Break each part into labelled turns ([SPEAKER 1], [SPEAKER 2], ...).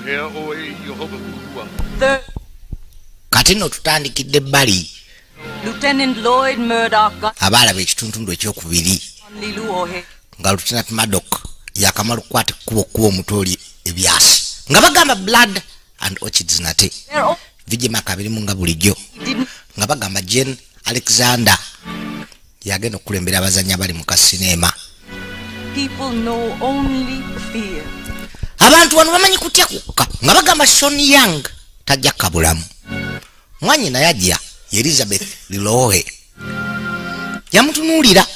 [SPEAKER 1] Hea oe Yehova kuua.
[SPEAKER 2] Third,
[SPEAKER 3] Kati nno tutandikidde ebbali.
[SPEAKER 2] Lieutenant Lloyd Murdoch got
[SPEAKER 3] Abaalaba ekituntundu ekyokubiri
[SPEAKER 2] on Liluohe.
[SPEAKER 3] nga Lieutenant Madok yakamala okukwata ekkubo okkuba omutooli ebyasi nga bagamba Blood and Orchids nate.
[SPEAKER 2] They're all
[SPEAKER 3] Vigimaka abirimu nga bulijjo.
[SPEAKER 2] he didn't
[SPEAKER 3] Nga bagamba Jane Alexander yagenda okukulembera abazanyi abali mu kasineema.
[SPEAKER 2] People know only fear.
[SPEAKER 3] Abantu wano bamanyi kutya kukka nga bagamba Shon Young tajja kabulamu mwanyi naye ajja ye Elizabeth Lilohe yamutunuulira.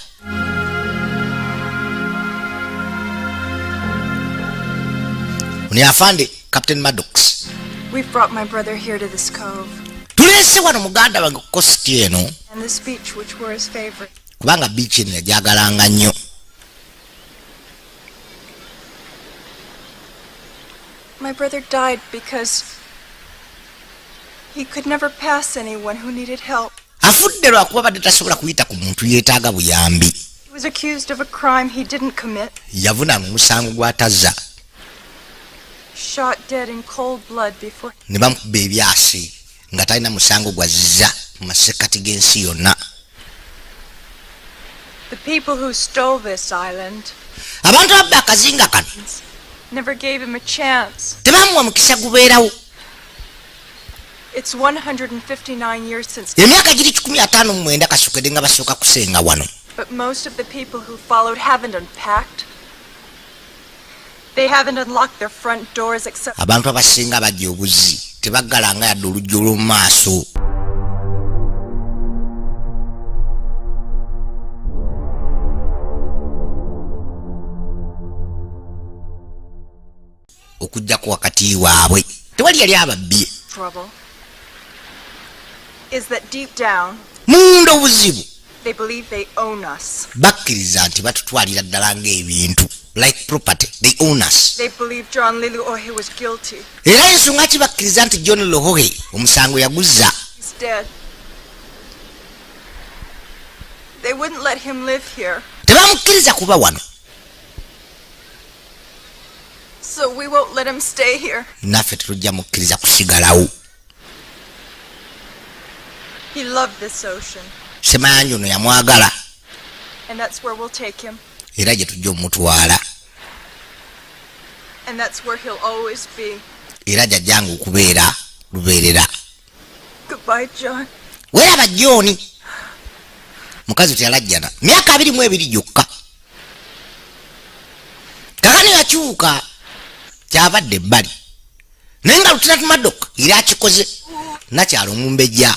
[SPEAKER 3] Ono yafande Captain Maddox.
[SPEAKER 4] We've brought my brother here to this cove
[SPEAKER 3] Tuleese wano muganda wange ku coast eno
[SPEAKER 4] and this beach, which were his favorite.
[SPEAKER 3] kubanga beach eno yajagalanga nnyo.
[SPEAKER 4] My brother died because he could never pass anyone who needed help.
[SPEAKER 3] Afudde lwakuba badde tasobola kuyita ku muntu yeetaaga buyambi.
[SPEAKER 4] He was accused of a crime he didn't commit,
[SPEAKER 3] Yavunaana omusango gw'atazza.
[SPEAKER 4] shot dead in cold blood before
[SPEAKER 3] Ne bamukuba ebyasi nga talina musango gwazizza mu masekkati g'ensi yonna.
[SPEAKER 4] the people who stole this island
[SPEAKER 3] Abantu ababba akazinga kano
[SPEAKER 4] never gave him a chance.
[SPEAKER 3] tebamuwa mukisa gubeerawo.
[SPEAKER 4] It's 159 years since,
[SPEAKER 3] Emyaka giri 159 kasukedde nga basooka kusenga wano.
[SPEAKER 4] but most of the people who followed haven't unpacked. They haven't unlocked their front doors except
[SPEAKER 3] Abantu abasinga bajja obuzzi tebaggalanga yadde oluggi olw'omu maaso. Okugjako wakati waabwe tewali yali ababbye.
[SPEAKER 4] trouble. Is that deep down
[SPEAKER 3] Munda obuzibu
[SPEAKER 4] they believe they own us.
[SPEAKER 3] bakkiriza nti batutwalira ddala ng'ebintu, like property, they own us.
[SPEAKER 4] They believe John Liluohe was guilty.
[SPEAKER 3] Era ensonga ki bakkiriza nti John Lohohe omusango yaguzza.
[SPEAKER 4] He's dead. They wouldn't let him live here,
[SPEAKER 3] Tebamukkiriza kuba wano.
[SPEAKER 4] so we won't let him stay here.
[SPEAKER 3] Naffe tetujja mukkiriza kusigalawo.
[SPEAKER 4] He loved this ocean,
[SPEAKER 3] Semayanja ono yamwagala.
[SPEAKER 4] and that's where we'll take him,
[SPEAKER 3] Era gye tujja omutwala.
[SPEAKER 4] and that's where he'll always be.
[SPEAKER 3] Era gyajjanga okubeera lubeerera.
[SPEAKER 4] Goodbye, John.
[SPEAKER 3] Weeraba John. Mukazi teyalajjana myaka 22 gyokka kakano yakyuka kyavadde ebbali naye nga Lieutenant Madok era akikoze nakyalo omumbejja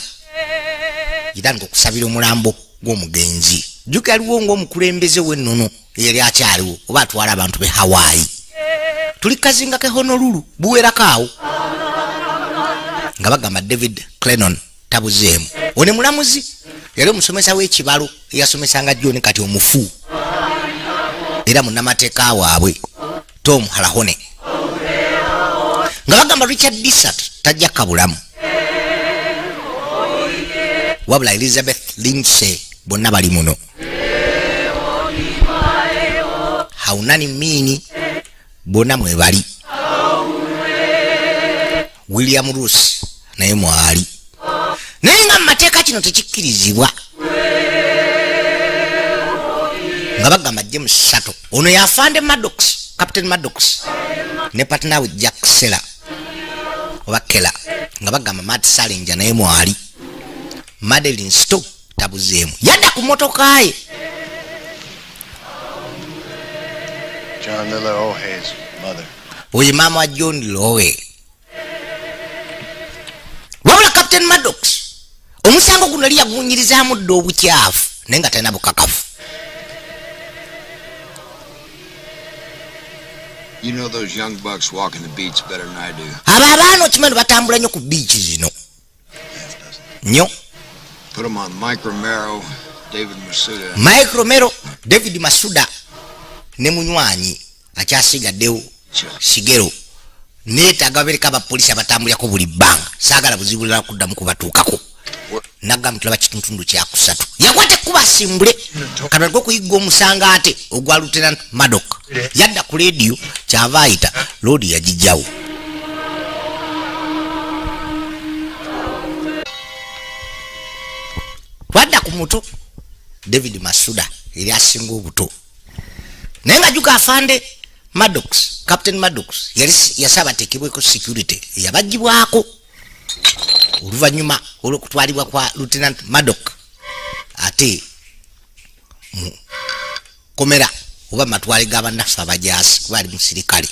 [SPEAKER 3] yatandika okusabira omulambo gw'omugenzi. Jjuka yaliwo ng'omukulembeze w'ennono eyali akyaliwo oba atwala abantu be Hawaii. Tuli kazinga ke Honolulu buwerako awo nga bagamba David Clenon tabuzeemu. Ono mulamuzi yali omusomesa w'ekibalo eyasomesanga John kati omufu era munnamateeka waabwe Tom Halahone nga bagamba Richard Dissert tajja kabulamu wabula Elizabeth Lindsay bonna bali muno. Haunani Mini bonna mwebali. William Roos naye mwali naye nga mu mateeka kino tekikkirizibwa nga bagamba James Sato ono yafande Maddox, Captain Maddox ne partner we Jack Seller oba Keller nga bagamba Matt Salinger naye mwali. Madeline Stowe tabuzeemu yadda ku motoka ye.
[SPEAKER 5] John Liliohe's mother.
[SPEAKER 3] Oyo maama wa John Lowe. Wabula Captain Maddox omusango guno yali yaguwunyirizaamu dda obukyafu naye nga talina bukakafu.
[SPEAKER 6] You know those young bucks walking the beach better than I do.
[SPEAKER 3] Abo abaana okimanyi batambula nnyo ku biiki zino nnyo.
[SPEAKER 6] Put 'em on Mike Romero, David Masuda.
[SPEAKER 3] Mike Romero, David Masuda ne munywanyi akyasigaddewo Shigero neetaaga babeereko abapoliisi abatambulirako buli bbanga. Saagala buzibu bulala kuddamu kubatuukako. Nagamba tulaba kituntundu kyakusatu yakwata ekkubo asimbule katandike okuyigga omusango ate ogwa Lieutenant Madok. Yadda ku leediyo kyava ayita loodi yagijjawo. ku muto David Masuda eri asinga obuto, naye nga juka afande Maddox, Captain Maddox yali yasaba ateekebweko security eyabagibwako oluvannyuma olw'okutwalibwa kwa Lieutenant Maddox ate mu komera oba matwale g'abannaffe abajaasi kuba ali musirikale.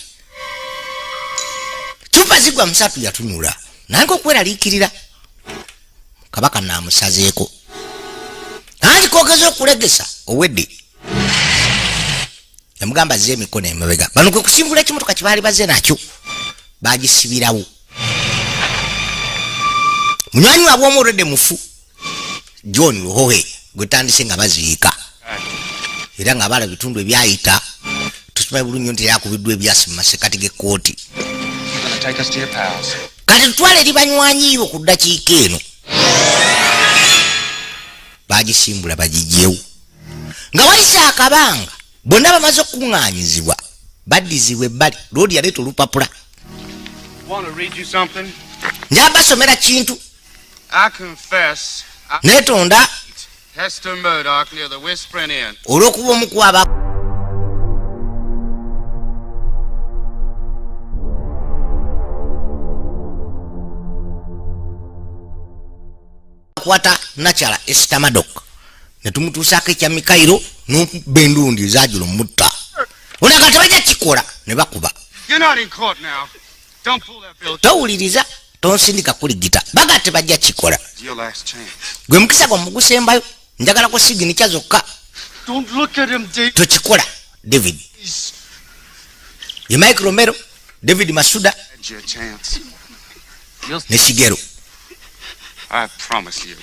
[SPEAKER 3] Cupa zigwa musatu yatunula nange okweraliikirira kabaka naamusazeeko anti kogeza okulegesa owedde yamugamba azze emikono emabega. Bano kwe kusimbula ekimotoka kye baali bazze nakyo bagisibirawo. Munywanyi waabwe omu olwedde mufu John Luhohe gwe tandise nga baziika era nga bala bitundu ebyayita tusimanyi bulungi nti yakubiddwa ebyasi mu masekati g'ekkooti. Kati tutwale eri banywanyi bo ku ddakiika eno. Bagisimbula bagigyewo nga wayise akabanga bonna bamaze okukuŋŋaanyizibwa baddizibwa ebbali. Loodi yaleeta olupapula. Njabasomera kintu. Neetonda olw'okuba omu ku abakwata nakyala Esther Maddox ne tumutuusaako ekya Mikairo n'okuba endundi ezaajula omutta. Onaga tebajja kikola ne bakuba. Towuliriza tonsindika kuligita baga tebajja kikola. Gwe mukisa gwa mugusembayo njagala ko signature zokka. Tokikola David. Ye Mike Romero, David Masuda ne Shigeru.
[SPEAKER 1] I promise you.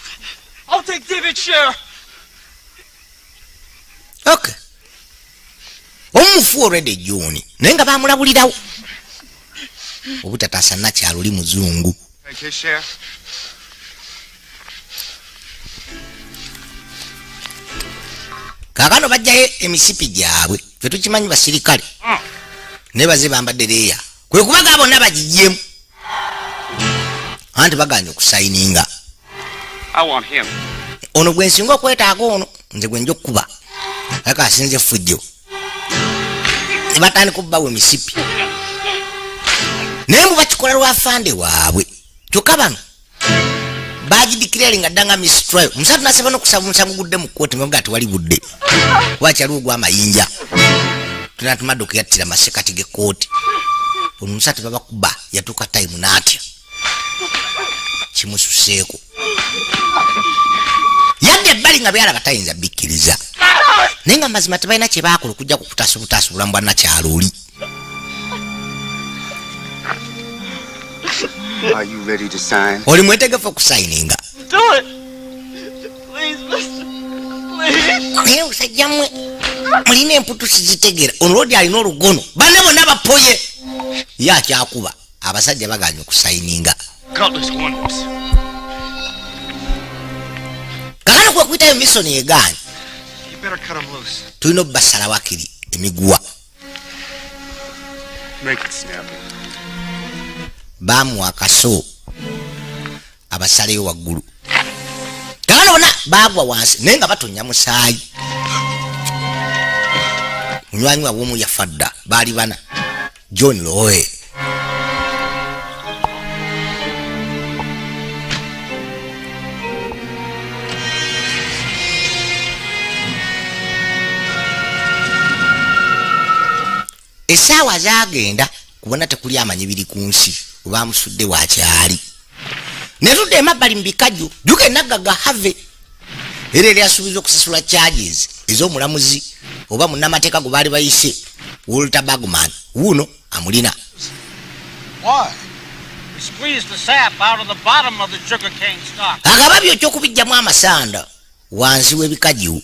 [SPEAKER 7] I'll take David's share.
[SPEAKER 3] Okay. Omufu already John. Naye nga bamulabulirawo obutataasa nakyalo oli muzungu.
[SPEAKER 1] Take his share.
[SPEAKER 3] Kaakano bajjayo emisipi gyabwe ffe tukimanyi basirikale naye baze bambadde leeya kwe kubaga bonna bagigyemu anti baganye okusayininga. Ono gwe nsinga okwetaaga ono nze gwe nja okukuba aka asinze effujjo ne batandika okubawa emisipi naye mbu bakikola lwa fande waabwe. Kyokka bano bagidikirali nga ddanga mistrial omusatu nasaba n'okusaba omusango gudde mu kkooti nga tewali budde wakyaliwo ogw'amayinja. Lieutenant Maddox yattira masekati g'ekkooti. Ono omusatu babakuba yatuuka tayimu n'atya kimususeeko yadde ebbali nga byalaba tayinza bikkiriza naye nga mazima tebalina kye baakola okujja kukutaasa obutaasa obulamu bwa nakyalo oli. Oli mwetegefu okusayininga? Naye musajja mmwe mulina emputu sizitegeera. Ono lodi alina olugono banne bonna bapoye ye akyakuba abasajja baganye okusayininga. Kakano kwe kuyitayo misoni egaanye tulina obbasala wakiri emiguwa. Bamuwa akaso abasaleyo waggulu. Kakano bonna baagwa wansi naye nga batonya musaayi. Munywanyi waabwe omu yafa dda, baali bana John Lowe. Essaawa zaagenda kubona tekuli amanyi biri ku nsi obamusudde wakyali. Ne tudda emabbali mu bikajjo jjuka enaggaga Harvey era eri asuubiza okusasula charges ez'omulamuzi oba munnamateeka gwe baali bayise Walter Bergman wuuno amulina. Agababyo eky'okubiggyamu amasanda wansi w'ebikajjo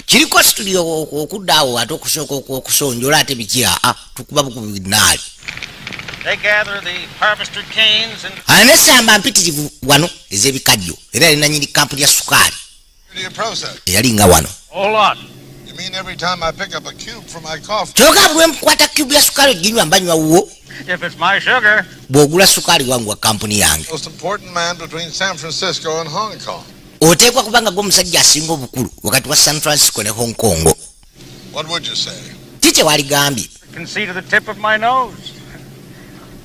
[SPEAKER 3] kiriko studio okudda awo ate okusooka okusonjola ate biki aa tukuba bukubi naali. Alina essamba mpitirivu wano ez'ebikajjo era yali nannyini kampuni ya sukaali eyali nga wano. Kyokka bwe nkwata cube ya sukaali oginywa mba nywa wuwo. Bw'ogula sukaali wange wa kampuni yange. Oteekwa kubanga gwe omusajja asinga obukulu wakati wa San Francisco ne Hong Kong.
[SPEAKER 5] What would you say?
[SPEAKER 3] Kiki waligambye?
[SPEAKER 8] Can see to the tip of my nose.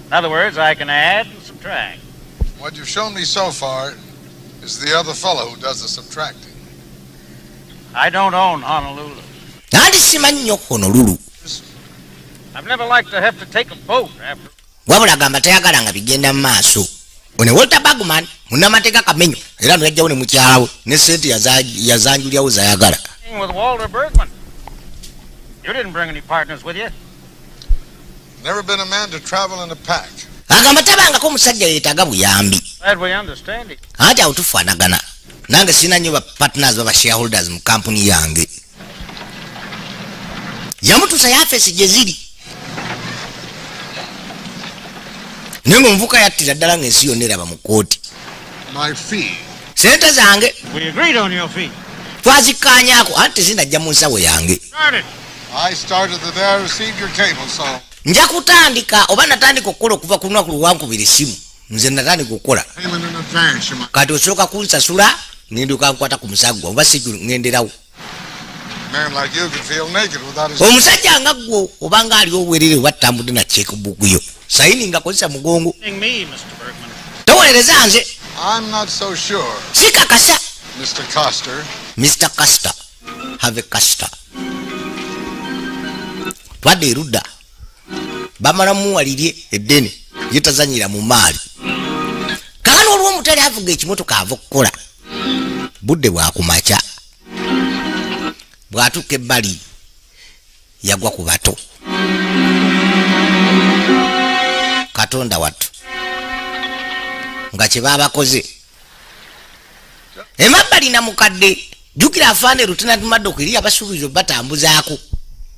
[SPEAKER 8] In other words, I can add and subtract.
[SPEAKER 5] What you've shown me so far is the other fellow who does the subtracting.
[SPEAKER 8] I don't own Honolulu.
[SPEAKER 3] Nandi simanyi nnyo Honolulu.
[SPEAKER 8] I've never liked to have to take a boat after.
[SPEAKER 3] Wabula gamba tayagala nga bigenda mu maaso. Ono Walter Bergman munnamateeka kamenyo era no yajjawo ne mukyala we ne ssente yazanjulyawo zayagala.
[SPEAKER 8] With Walter Bergman. You didn't bring any partners with you.
[SPEAKER 5] Never been a man to travel in a pack.
[SPEAKER 3] Agamba tabangako omusajja yeetaaga buyambi.
[SPEAKER 8] Glad we understand it.
[SPEAKER 3] Anti awo tufaanagana. Nange sirina nnyo ba partners baba shareholders mu kampuni yange. Yamutuusa yafeesi gye ziri. Naye ng'omuvuka yattira ddala ng'ensi yonna eraba mu kkooti.
[SPEAKER 5] My fee.
[SPEAKER 3] Ssente zange.
[SPEAKER 8] We agreed on your fee.
[SPEAKER 3] Twazikkaanyaako anti tezinajja mu nsawo yange.
[SPEAKER 8] Started.
[SPEAKER 5] I started the day I received your cable, so
[SPEAKER 3] nja kutandika oba natandika okukola okuva ku lunaku lwankubira essimu. Nze natandika okukola.
[SPEAKER 5] Payment in advance, you might.
[SPEAKER 3] Kati osooka kunsasula ninduka nkwata ku musagwa oba si ŋŋenderawo.
[SPEAKER 5] Man like you could feel naked without his.
[SPEAKER 3] Omusajja nga ggwe obanga ali obwerere oba tutambudde na checkbook yo. Sayini nga kozesa mugongo.
[SPEAKER 8] Me, Mr. Bergman.
[SPEAKER 3] Towolereza nze.
[SPEAKER 5] I'm not so sure.
[SPEAKER 3] Sikakasa.
[SPEAKER 5] Mr. Coster.
[SPEAKER 3] Mr. Custer. Have a Custer. Twadde erudda. Bamala muwalirye eddene ye tazanyira mu maali. Kakano waliwo omutali avuga ekimotoka ava okukola. Budde bwakumakya. Bw'atuuka ebbali yagwa ku bato. Katonda wattu nga kye baabakoze. Emabbali na mukadde jjukira afaane Lieutenant Maddox eri abasuubiza obatambuzaako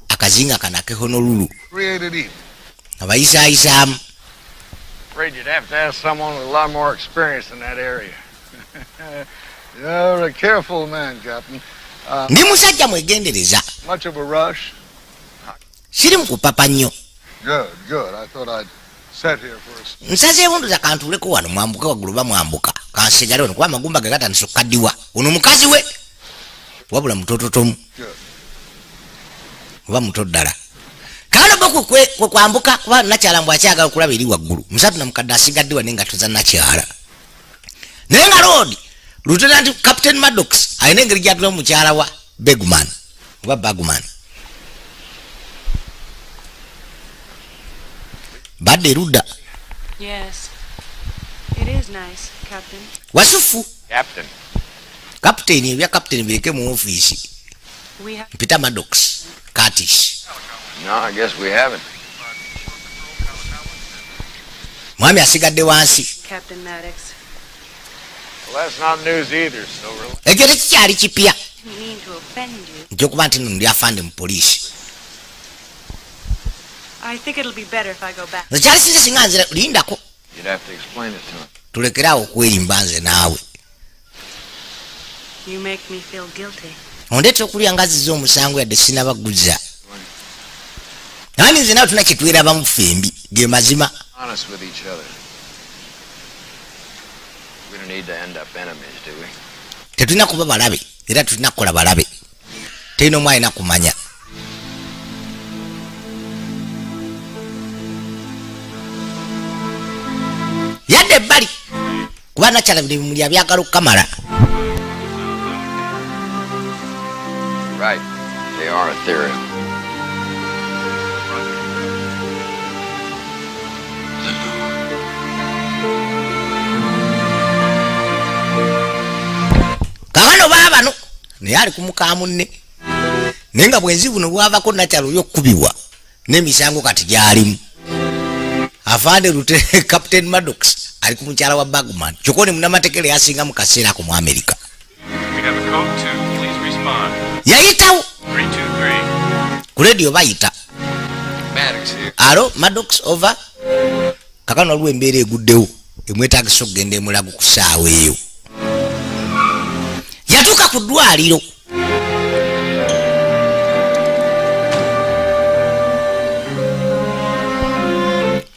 [SPEAKER 3] akazinga kano ak'e Honolulu.
[SPEAKER 5] Created evil.
[SPEAKER 3] Abayisaayisaamu.
[SPEAKER 6] Afraid you'd have to ask someone with a lot more experience in that area.
[SPEAKER 5] You're a careful man, Captain.
[SPEAKER 3] Ndi musajja mwegendereza.
[SPEAKER 5] Much of a rush?
[SPEAKER 3] Siri mu kupapa nnyo.
[SPEAKER 5] Good, good. I thought I'd sit here for a
[SPEAKER 3] Nsazeewo ndoza kantuuleko wano mwambuke waggulu bamwambuka. Kansigale wano kuba amagumba ge gatandise okukaddiwa. Ono mukazi we wabula mutototomu.
[SPEAKER 5] Good.
[SPEAKER 3] Oba muto ddala. Kaano bo kwe kwambuka kuba nakyala mbw akyagala okulaba eri waggulu. Musatu na mukadde asigadde wano engatto za nakyala. Naye nga Lord Lieutenant Captain Maddox alina engeri gy'atulamu mukyala wa Bergman oba Bergman. Badde erudda.
[SPEAKER 4] Yes. It is nice, Captain.
[SPEAKER 3] Wasufu.
[SPEAKER 1] Captain.
[SPEAKER 3] Captain ebya captain bireke mu ofiisi.
[SPEAKER 4] We have
[SPEAKER 3] Peter Maddox, Curtis.
[SPEAKER 6] No, I guess we haven't.
[SPEAKER 3] Mwami asigadde wansi.
[SPEAKER 4] Captain Maddox.
[SPEAKER 6] Well, that's not news either, so relax.
[SPEAKER 3] Ekyo tekikyali kipya.
[SPEAKER 4] Didn't mean to offend you.
[SPEAKER 3] Nti nti nno ndi afande mu poliisi.
[SPEAKER 4] I think it'll be better if I go back.
[SPEAKER 3] Nze kyali sinze singa nzira lindako.
[SPEAKER 6] You'd have to explain it to him.
[SPEAKER 3] Tulekere awo okwerimba nze naawe.
[SPEAKER 4] You make me feel guilty.
[SPEAKER 3] Ondeetera okulya nga azizza omusango yadde sinnabaguza. Nani nze naawe tulina kye twerabamu ffembi ge mazima.
[SPEAKER 6] Honest with each other. We don't need to end up enemies, do we?
[SPEAKER 3] Tetulina kuba balabe era tulina kukola balabe. Terina omu alina kumanya. Yadde ebbali kuba nakyala bino ebimuli abyagala okukamala.
[SPEAKER 6] Right. They are ethereal.
[SPEAKER 3] Kakano baabano naye ali ku muka munne. Naye nga bwenzi buno bwavako nakyala oli okukubibwa n'emisango kati gy'alimu. Afande Lieutenant Captain Maddox ali ku mukyala wa Bergman. Kyokka ne munnamateeka yasinga mu kaseera ako mu Amerika.
[SPEAKER 9] We have a code 2. Please respond.
[SPEAKER 3] Yayitawo
[SPEAKER 9] 323.
[SPEAKER 3] ku radio bayita.
[SPEAKER 6] Maddox here.
[SPEAKER 3] Alo Maddox over. Kakano waliwo embeera eguddewo emwetaagisa okugenda emulago ku ssaawa eyo. Yatuuka ku ddwaliro.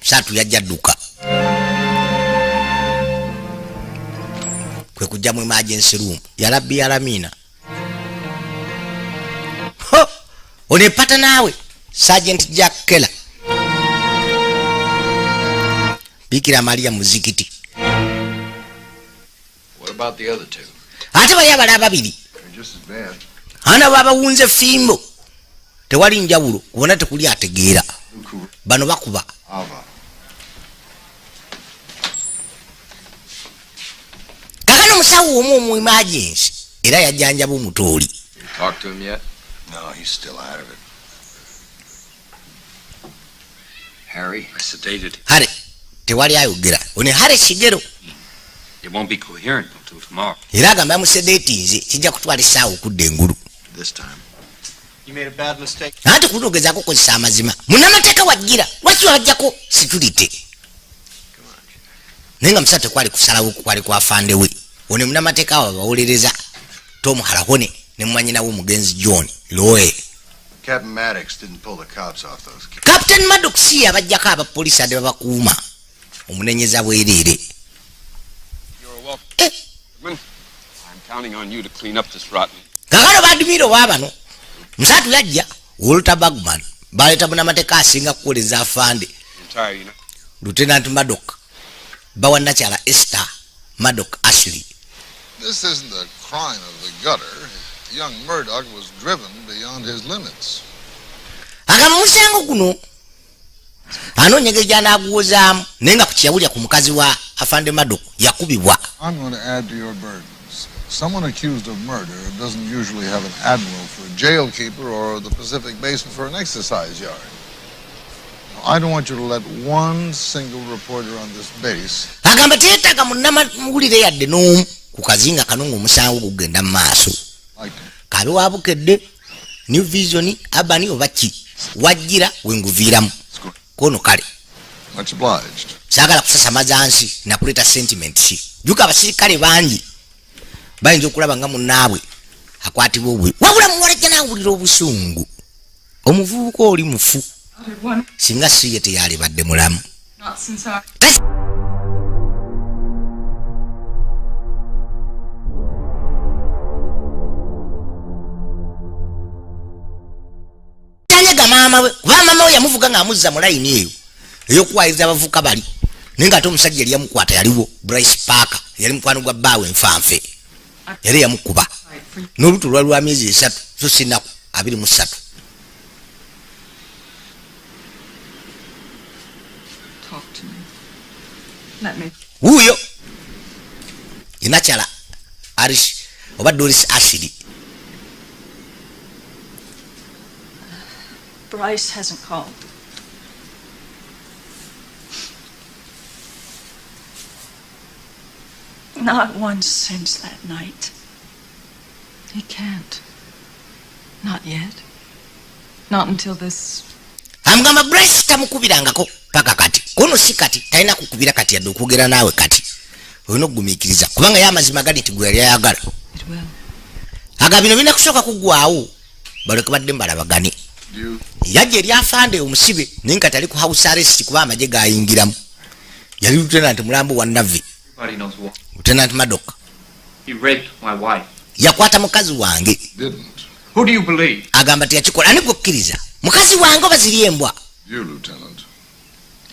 [SPEAKER 3] Satu yajja dduka. Kwe kujja mu emergency room. Yalabbi yalamina. Onepata naawe Sergeant Jack Keller. Bikira Maria muzikiti.
[SPEAKER 6] What about the other two?
[SPEAKER 3] Ate bali abala babiri.
[SPEAKER 5] Just as bad.
[SPEAKER 3] Ana baba wunze fimbo. Tewali njawulo kubona tekuli ategeera. Bano bakuba. Kakano musawo omu mu emergency era yajjanjaba omutooli.
[SPEAKER 6] You talk to him yet?
[SPEAKER 5] No, he's still out of it.
[SPEAKER 6] Harry, I sedated.
[SPEAKER 3] Harry, tewali ayogera. One Harry Shigero.
[SPEAKER 9] It won't be coherent until tomorrow.
[SPEAKER 3] Era agamba yamusedatinze kijja kutwala essaawa okudda engulu.
[SPEAKER 6] This time.
[SPEAKER 7] You made a bad mistake.
[SPEAKER 3] Anti kunogezaako okukozesa amazima. Munnamateeka wajjira lwaki wabajjako security? Naye nga musajja tekwali kusalawo kwali kwa afande we. One munnamateeka abo bawolereza Tom Halahone ne mwannyina w'omugenzi John Loe.
[SPEAKER 5] Captain Maddox didn't pull the cops off those kids.
[SPEAKER 3] Captain Maddox ye abajjako abapoliisi ade babakuuma. Omunenyeza bwereere.
[SPEAKER 1] You're welcome. I'm counting on you to clean up this rotten.
[SPEAKER 3] Kakano badumiro wabano. Musatu yajja Walter Bergman baleeta munnamateeka asinga kukoleza afande. Lieutenant Maddox bawa nakyala Esther Maddox Ashley.
[SPEAKER 5] This isn't a crime of the gutter. Young Murdoch was driven beyond his limits.
[SPEAKER 3] Agamba musango guno anoonya engeri gy'anaaguwozaamu naye nga ku kyeyawulira ku mukazi wa afande Maddox yakubibwa.
[SPEAKER 5] I'm going to add to your burdens. Someone accused of murder doesn't usually have an admiral for a jailkeeper or the Pacific Basin for an exercise yard. Now, I don't want you to let one single reporter on this base.
[SPEAKER 3] Agamba teyeetaaga munnamawulire yadde n'omu ku kazinga kano ng'omusango gugenda mu maaso. Kabe wabukedde New Vision Urban oba ki wajjira wenguviiramu kono kale.
[SPEAKER 5] Much obliged.
[SPEAKER 3] Saagala kusasamaza nsi nakuleeta sentiments. Jjuka abasirikale bangi bayinza okulaba nga munnaabwe akwatibwa obubi. Wabula muwala ajja n'awulira obusungu. Omuvubuka oli mufu. Singa si ye teyalibadde mulamu. Tanyega maama we kuba maama we yamuvuga ng'amuzza mu layini eyo ey'okuwayiriza abavubuka bali. Naye ng'ate omusajja yali yamukwata yaliwo Bryce Parker yali mukwano gwa bbaawe enfanfe. Yali yamukuba n'olubuto lwali lwa myezi 3 so si nnaku 23. Wuuyo inakyala Arish oba Doris Ashley.
[SPEAKER 4] Bryce hasn't called. Not once since that night.
[SPEAKER 2] He can't. Not yet. Not until this.
[SPEAKER 3] Amugamba Bryce tamukubirangako paka kati. Kono si kati talina kukubira kati yadde okwogera naawe kati. Olina okugumiikiriza kubanga ye amazima gali nti gwe yali ayagala. Aga bino birina kusooka kuggwawo baleke badde mbalabagane. Yajja eri afande omusibe naye nga tali ku house arrest kuba amagye gayingiramu. Yali Lieutenant Mulambo wa Navy. Lieutenant Maddox.
[SPEAKER 9] He raped my wife.
[SPEAKER 3] Yakwata mukazi wange.
[SPEAKER 9] Who do you believe?
[SPEAKER 3] Agamba teyakikola. Ani gwokkiriza? Mukazi wange oba ziri embwa?
[SPEAKER 5] You, Lieutenant.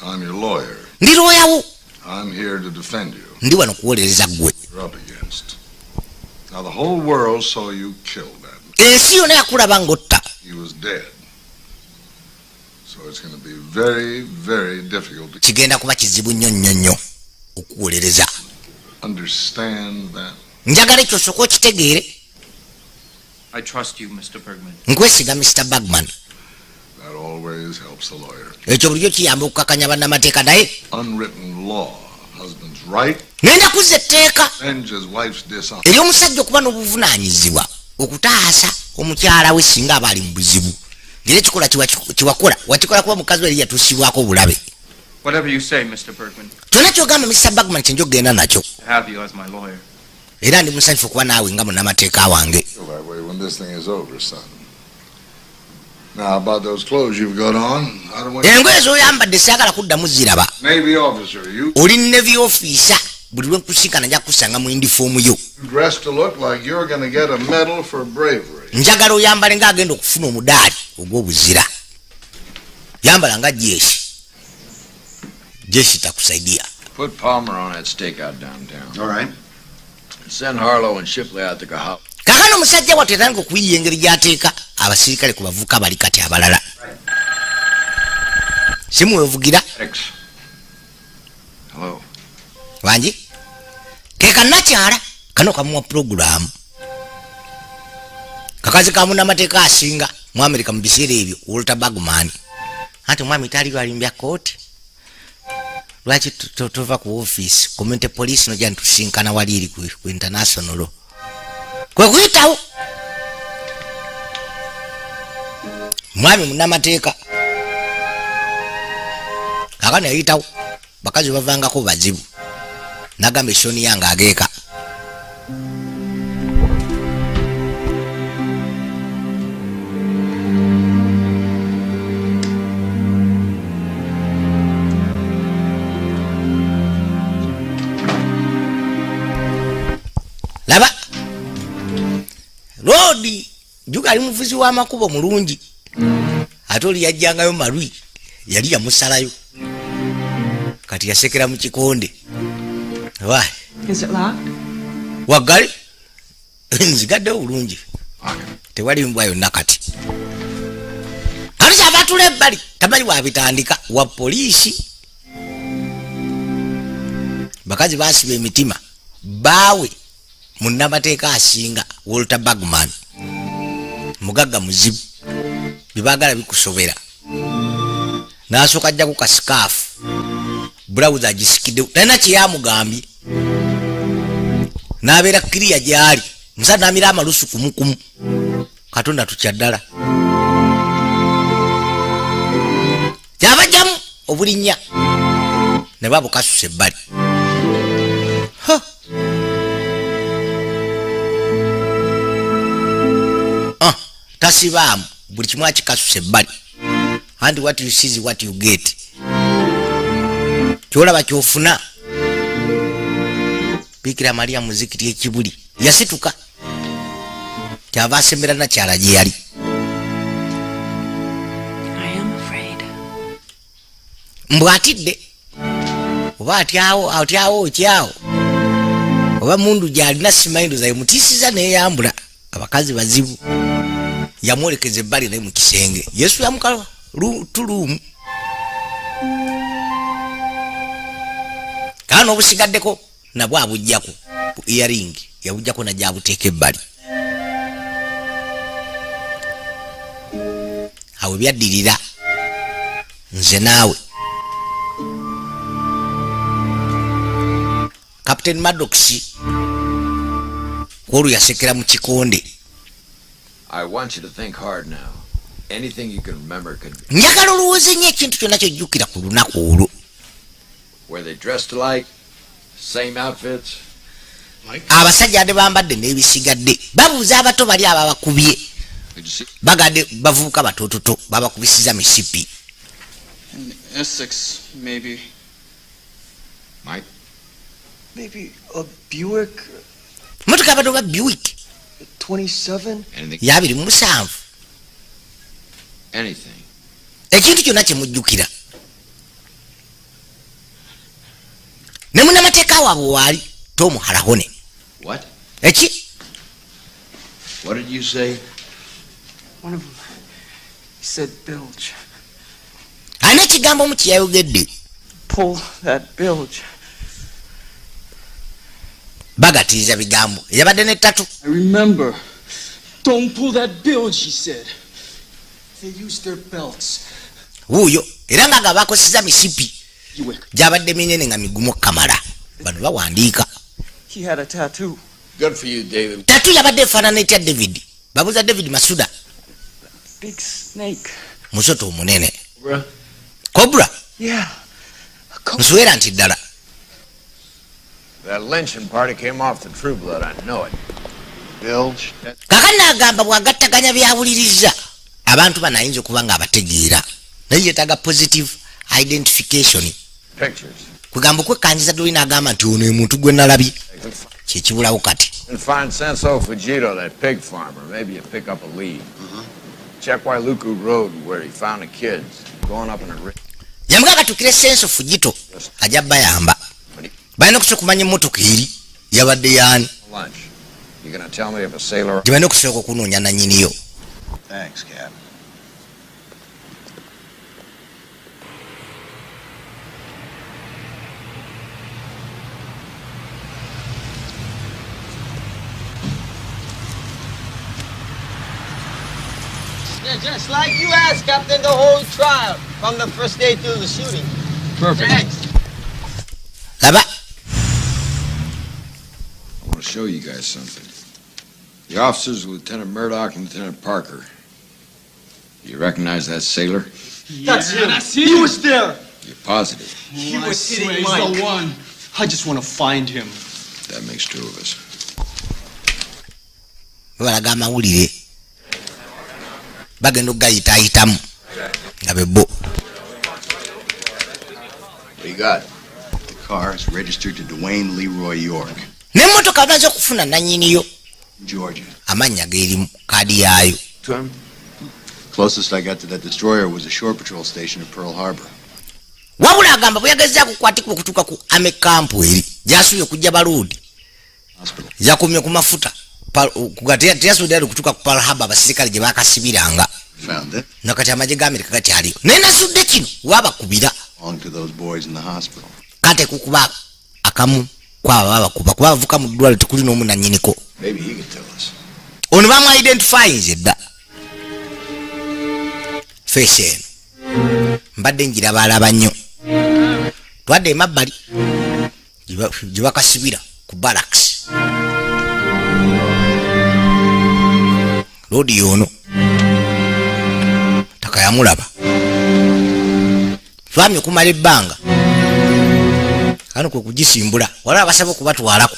[SPEAKER 5] I'm your lawyer.
[SPEAKER 3] Ndi lawyer wo.
[SPEAKER 5] I'm here to defend you.
[SPEAKER 3] Ndi wano kuwolereza ggwe.
[SPEAKER 5] You're up against. Now the whole world saw you kill that man.
[SPEAKER 3] Ensi yonna yakulaba ng'otta.
[SPEAKER 5] He was dead. So it's going to be very, very difficult to
[SPEAKER 3] kigenda kuba kizibu nnyo nnyo nnyo okuwolereza.
[SPEAKER 5] Understand that.
[SPEAKER 3] Njagala ekyo osooke okitegeere.
[SPEAKER 9] I trust you, Mr. Bergman.
[SPEAKER 3] Nkwesiga Mr. Bergman.
[SPEAKER 5] That always helps the lawyer.
[SPEAKER 3] Ekyo bulijjo kiyamba okukakanya bannamateeka naye.
[SPEAKER 5] Unwritten law. Husband's right.
[SPEAKER 3] Ngenda kuzza etteeka
[SPEAKER 5] Avenge his wife's dishonor.
[SPEAKER 3] eri omusajja okuba n'obuvunaanyizibwa okutaasa omukyala we singa aba ali mu buzibu. Ngeri ekikola kiwakola wakikola kuba mukazi we yali yatuusibwako obulabe.
[SPEAKER 9] Whatever you say, Mr. Bergman.
[SPEAKER 3] Kyonna ky'ogamba Mr. Bergman kye nja okugenda nakyo.
[SPEAKER 9] To have you as my lawyer.
[SPEAKER 3] Era ndi musanyufu okuba naawe nga munnamateeka wange.
[SPEAKER 5] Feel that way when this thing is over, son. Now about those clothes you've got on, I don't want
[SPEAKER 3] Engoye z'oyambadde saagala kuddamu ziraba.
[SPEAKER 5] Navy officer, you
[SPEAKER 3] Oli Navy officer. Buli lwe nkusinkana nja kusanga mu yunifoomu yo.
[SPEAKER 5] You dress to look like you're going to get a medal for bravery.
[SPEAKER 3] Njagala oyambale ng'agenda okufuna omudaali ogw'obuzira. Yambala nga jeshi, jeshi takusaidia.
[SPEAKER 6] Put Palmer on that stakeout downtown.
[SPEAKER 7] All right.
[SPEAKER 6] Send Harlow and Shipley out to Kahala.
[SPEAKER 3] Kakano omusajja wattu yatandika okuyiya engeri gy'ateeka abasirikale ku bavubuka bali kati abalala. Simu wevugira.
[SPEAKER 6] X. Hello.
[SPEAKER 3] Wangi, ke kannakyala kano kamuwa purogulaamu, kakazi ka munnamateeka asinga mu Amerika mu biseera ebyo, Walter Bergman. Anti omwami taliyo, alimbya kooti. Lwaki tova ku ofiisi community police nojja nitusinkana wali eri ku international law? Kwe kuyitawo mwami munnamateeka kakano yayitawo. Bakazi bavangako bazibu. Nagamba esoni yange ageeka. Laba roodi juga ali muvuzi w'amakubo mulungi, ate oli yajjangayo malwi, yali yamusalayo, kati yasekera mu kikonde. Why?
[SPEAKER 2] Is it locked?
[SPEAKER 3] Waggali nzigaddewo bulungi, tewali mbwa yonna. Kati kati kyava atula ebbali, tamanyi wabitandika wa poliisi. Bakazi basiba emitima. Baawe munnamateeka asinga Walter Bergman mugagga muzibu, byebaagala bikusobera. N'asooka ajjaku kasikaafu, bulawuzi agisikiddewo, talina kyeyamugambye, n'abeera kiriya gy'ali. Musa n'amira amalusu kumukumu. Katonda tutya ddala, kyabajjamu obulinnya ne babukasusa ebbali. Ha! Ah, tasibaamu, buli kimu akikasusa ebbali. And what you see is what you get, kyolaba kyofuna. Bikira Maria muzikiti ekibuli yasituka, kyava asembera nakyala gye yali.
[SPEAKER 2] I am afraid.
[SPEAKER 3] Mbw atidde oba atyawo, atyawo okyawo oba mundu gyalina simanyi, ndoza yemutiisiza neyambula. Abakazi bazibu. Yamwolekeza ebbali naye mu kisenge yesu yamuka tuluumu kaa n'obusigaddeko nabwo abugjaku bu earring, yabuggyako najja abuteeka ebbali. Awo byaddirira nze naawe. Captain Maddox kwolwo yasekera mu kikonde.
[SPEAKER 6] I want you to think hard now. Anything you can remember could be.
[SPEAKER 3] Njagala olowooze nnyo ekintu kyonna kyojjukira ku lunaku olwo.
[SPEAKER 6] Were they dressed alike? Same outfits?
[SPEAKER 3] Abasajja ate bambadde n'ebisigadde. Babuuza abato bali ababakubye.
[SPEAKER 6] Did you see?
[SPEAKER 3] Bagadde bavubuka batototo, babakubisiza misipi.
[SPEAKER 9] In Essex, maybe.
[SPEAKER 6] Mike?
[SPEAKER 7] Maybe a Buick
[SPEAKER 3] Motoka abato ba Buick.
[SPEAKER 7] 27?
[SPEAKER 6] Anything?
[SPEAKER 3] Ya 27.
[SPEAKER 6] Anything.
[SPEAKER 3] Ekintu kyonna kyemujjukira. Ne munnamateeka waabwe waali Tom Halahone.
[SPEAKER 6] What?
[SPEAKER 3] Eki?
[SPEAKER 6] What did you say?
[SPEAKER 9] One of them said bilge.
[SPEAKER 3] Alina ekigambo omu kyeyayogedde.
[SPEAKER 9] Pull that bilge.
[SPEAKER 3] Bagatiiza bigambo eyabadde nettatu.
[SPEAKER 9] I remember. Don't pull that bilge, he said.
[SPEAKER 7] They used their belts.
[SPEAKER 3] Wuuyo era nga bakoseza misipi
[SPEAKER 9] Buick.
[SPEAKER 3] gyabadde minene nga migumu kamala. Bano bawandiika.
[SPEAKER 9] He had a tattoo.
[SPEAKER 6] Good for you, David.
[SPEAKER 3] Tattoo yabadde efaanana etya, David? Babuuza David Masuda.
[SPEAKER 9] Big snake.
[SPEAKER 3] Musota omunene.
[SPEAKER 6] Cobra?
[SPEAKER 3] Cobra.
[SPEAKER 9] Yeah. A cobra.
[SPEAKER 3] Nswera nti ddala.
[SPEAKER 6] That lynching party came off the True Blood, I know it.
[SPEAKER 7] Bilge.
[SPEAKER 3] Kakati naagamba bw'agattaganya byawuliriza, abantu bano ayinza okuba nga abategeera, naye yeetaaga positive identification.
[SPEAKER 6] Pictures.
[SPEAKER 3] Kwegamba okwekkanyiza ddoli n'agamba nti ono ye muntu gwe nalabye, kyekibulawo kati.
[SPEAKER 6] And find Senso Fujito, that pig farmer. Maybe you pick up a lead. Check Wailuku Road where he found the kids. Going up in a ri-
[SPEAKER 3] Yamuga akatukire Senso Fujito, ajja bayamba. Balina okusooka okumanya emmotoka eri yabadde yaani.
[SPEAKER 6] Lunch. You gonna tell me if a sailor
[SPEAKER 3] Gye balina okusooka okunoonya nannyiniyo.
[SPEAKER 10] Thanks, Cap.
[SPEAKER 11] Yeah, just like you asked, Captain, the whole trial, from the first day till the shooting.
[SPEAKER 6] Perfect.
[SPEAKER 11] Thanks.
[SPEAKER 3] Laba.
[SPEAKER 1] I want to show you guys something. The officers, Lieutenant Murdoch and Lieutenant Parker. You recognize that sailor?
[SPEAKER 7] That's him. He was there.
[SPEAKER 1] You're positive.
[SPEAKER 7] He
[SPEAKER 9] I
[SPEAKER 7] was
[SPEAKER 9] swear
[SPEAKER 7] hitting
[SPEAKER 9] he's
[SPEAKER 7] Mike.
[SPEAKER 9] the one. I just want to find him.
[SPEAKER 1] That makes two of us.
[SPEAKER 3] Babalaga amawulire, bagenda okugayitaayitamu nga bebbo.
[SPEAKER 10] What do you got? The car is registered to Dwayne Leroy York,
[SPEAKER 3] N'emmotoka bamaze okufuna nannyiniyo.
[SPEAKER 10] Georgia.
[SPEAKER 3] Amannya g'erimu kaadi yaayo.
[SPEAKER 10] To him? Closest I got to that destroyer was a shore patrol station at Pearl Harbor.
[SPEAKER 3] Wabula agamba bwe yagezaako okukwatibwa okutuuka ku amekampu eri gyasuubye okujja baluudi,
[SPEAKER 10] Hospital.
[SPEAKER 3] yakomye ku mafuta. Teyasuubidde ali okutuuka ku Pearl Harbor abasirikale gye bakasibiranga.
[SPEAKER 10] Found it.
[SPEAKER 3] Nakati amagye ga Amerika gakyaliyo, naye nasudde kino wabakubira.
[SPEAKER 10] Belonged to those boys in the hospital.
[SPEAKER 3] Kate kukuba akamu kwabo babakuba kuba bavuka mu ddwaliro, tekuli n'omu nannyiniko.
[SPEAKER 10] Maybe he could tell us.
[SPEAKER 3] Ono bamu identifyinze dda. Face eno mbadde njirabalaba nnyo. Twadde emabbali gye bakasibira ku barracks. Loodi yono taka yamulaba twamye okumala ebbanga kano kwe kugisimbula. Waliwo abasaba okubatwalako.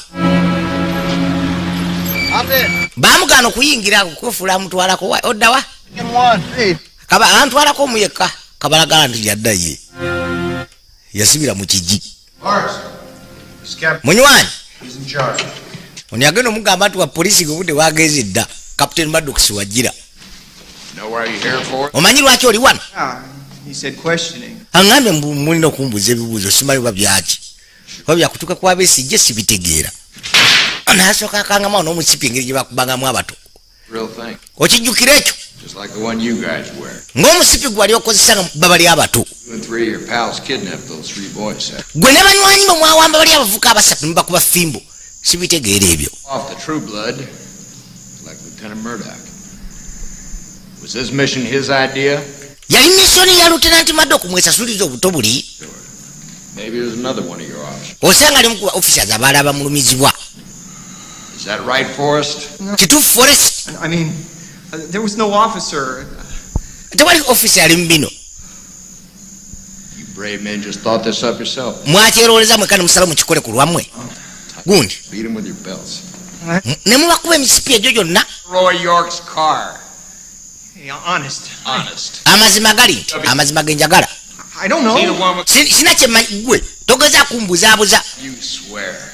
[SPEAKER 6] Hop in.
[SPEAKER 3] Bamugaana okuyingira kwefuula amutwalako. Oddawa?
[SPEAKER 6] In one. Hey.
[SPEAKER 3] Kaba antwalako omuyekka kabalagala nti yadda ye yasibira mu kigi.
[SPEAKER 10] Morris. This is Captain.
[SPEAKER 3] Munywanyi.
[SPEAKER 10] He's in charge.
[SPEAKER 3] Ono yagenda omugamba nti wa polisi gwe budde bwageze dda, Captain Maddox wajira.
[SPEAKER 6] Know why you're here for?
[SPEAKER 3] Omanyi lwaki oli wano?
[SPEAKER 7] Ah, he said questioning.
[SPEAKER 3] Aŋŋambye mbu mulina okumbuuza ebibuuzo, simanyi oba byaki oba byakutuuka kwa Besigye, sibitegeera. Nasooka akangamu n'omusipi engeri gye bakubangamu abato.
[SPEAKER 1] Real thing.
[SPEAKER 3] Okijjukira ekyo?
[SPEAKER 1] Just like the one you guys wear.
[SPEAKER 3] Ng'omusipi gwe wali okozesa nga baba bali abato.
[SPEAKER 1] You and three of your pals kidnapped those three boys. Sir.
[SPEAKER 3] Gwe ne banywanyi bwe mwawamba bali abavuka abasatu ne bakuba fimbo, sibitegeera ebyo.
[SPEAKER 1] Off the true blood, like Lieutenant Murdoch. Was this mission his idea?
[SPEAKER 3] Yali mission ya Lieutenant Murdoch mwesasuliza obuto buli?
[SPEAKER 1] Maybe there's another one of your officers.
[SPEAKER 3] Osanga ali mu officers abalala bamulumizibwa.
[SPEAKER 1] Is that right, Forrest?
[SPEAKER 3] Kituufu, Forrest?
[SPEAKER 7] I mean, there was no officer.
[SPEAKER 3] Tewali officer ali mu bino.
[SPEAKER 1] You brave men just thought this up yourself.
[SPEAKER 3] Mwakyerowoleza mwekka ne musala mukikole ku lwammwe gundi.
[SPEAKER 1] Beat him with your belts.
[SPEAKER 3] Ne mubakuba emisipi egyo gyonna.
[SPEAKER 1] Roy York's car.
[SPEAKER 7] Hey, honest.
[SPEAKER 1] Honest.
[SPEAKER 3] Amazima gali nti amazima ge njagala.
[SPEAKER 7] I don't know.
[SPEAKER 1] See the one with
[SPEAKER 3] Sina kyemmanyi, gwe togeza kumbuzaabuza.
[SPEAKER 1] You swear.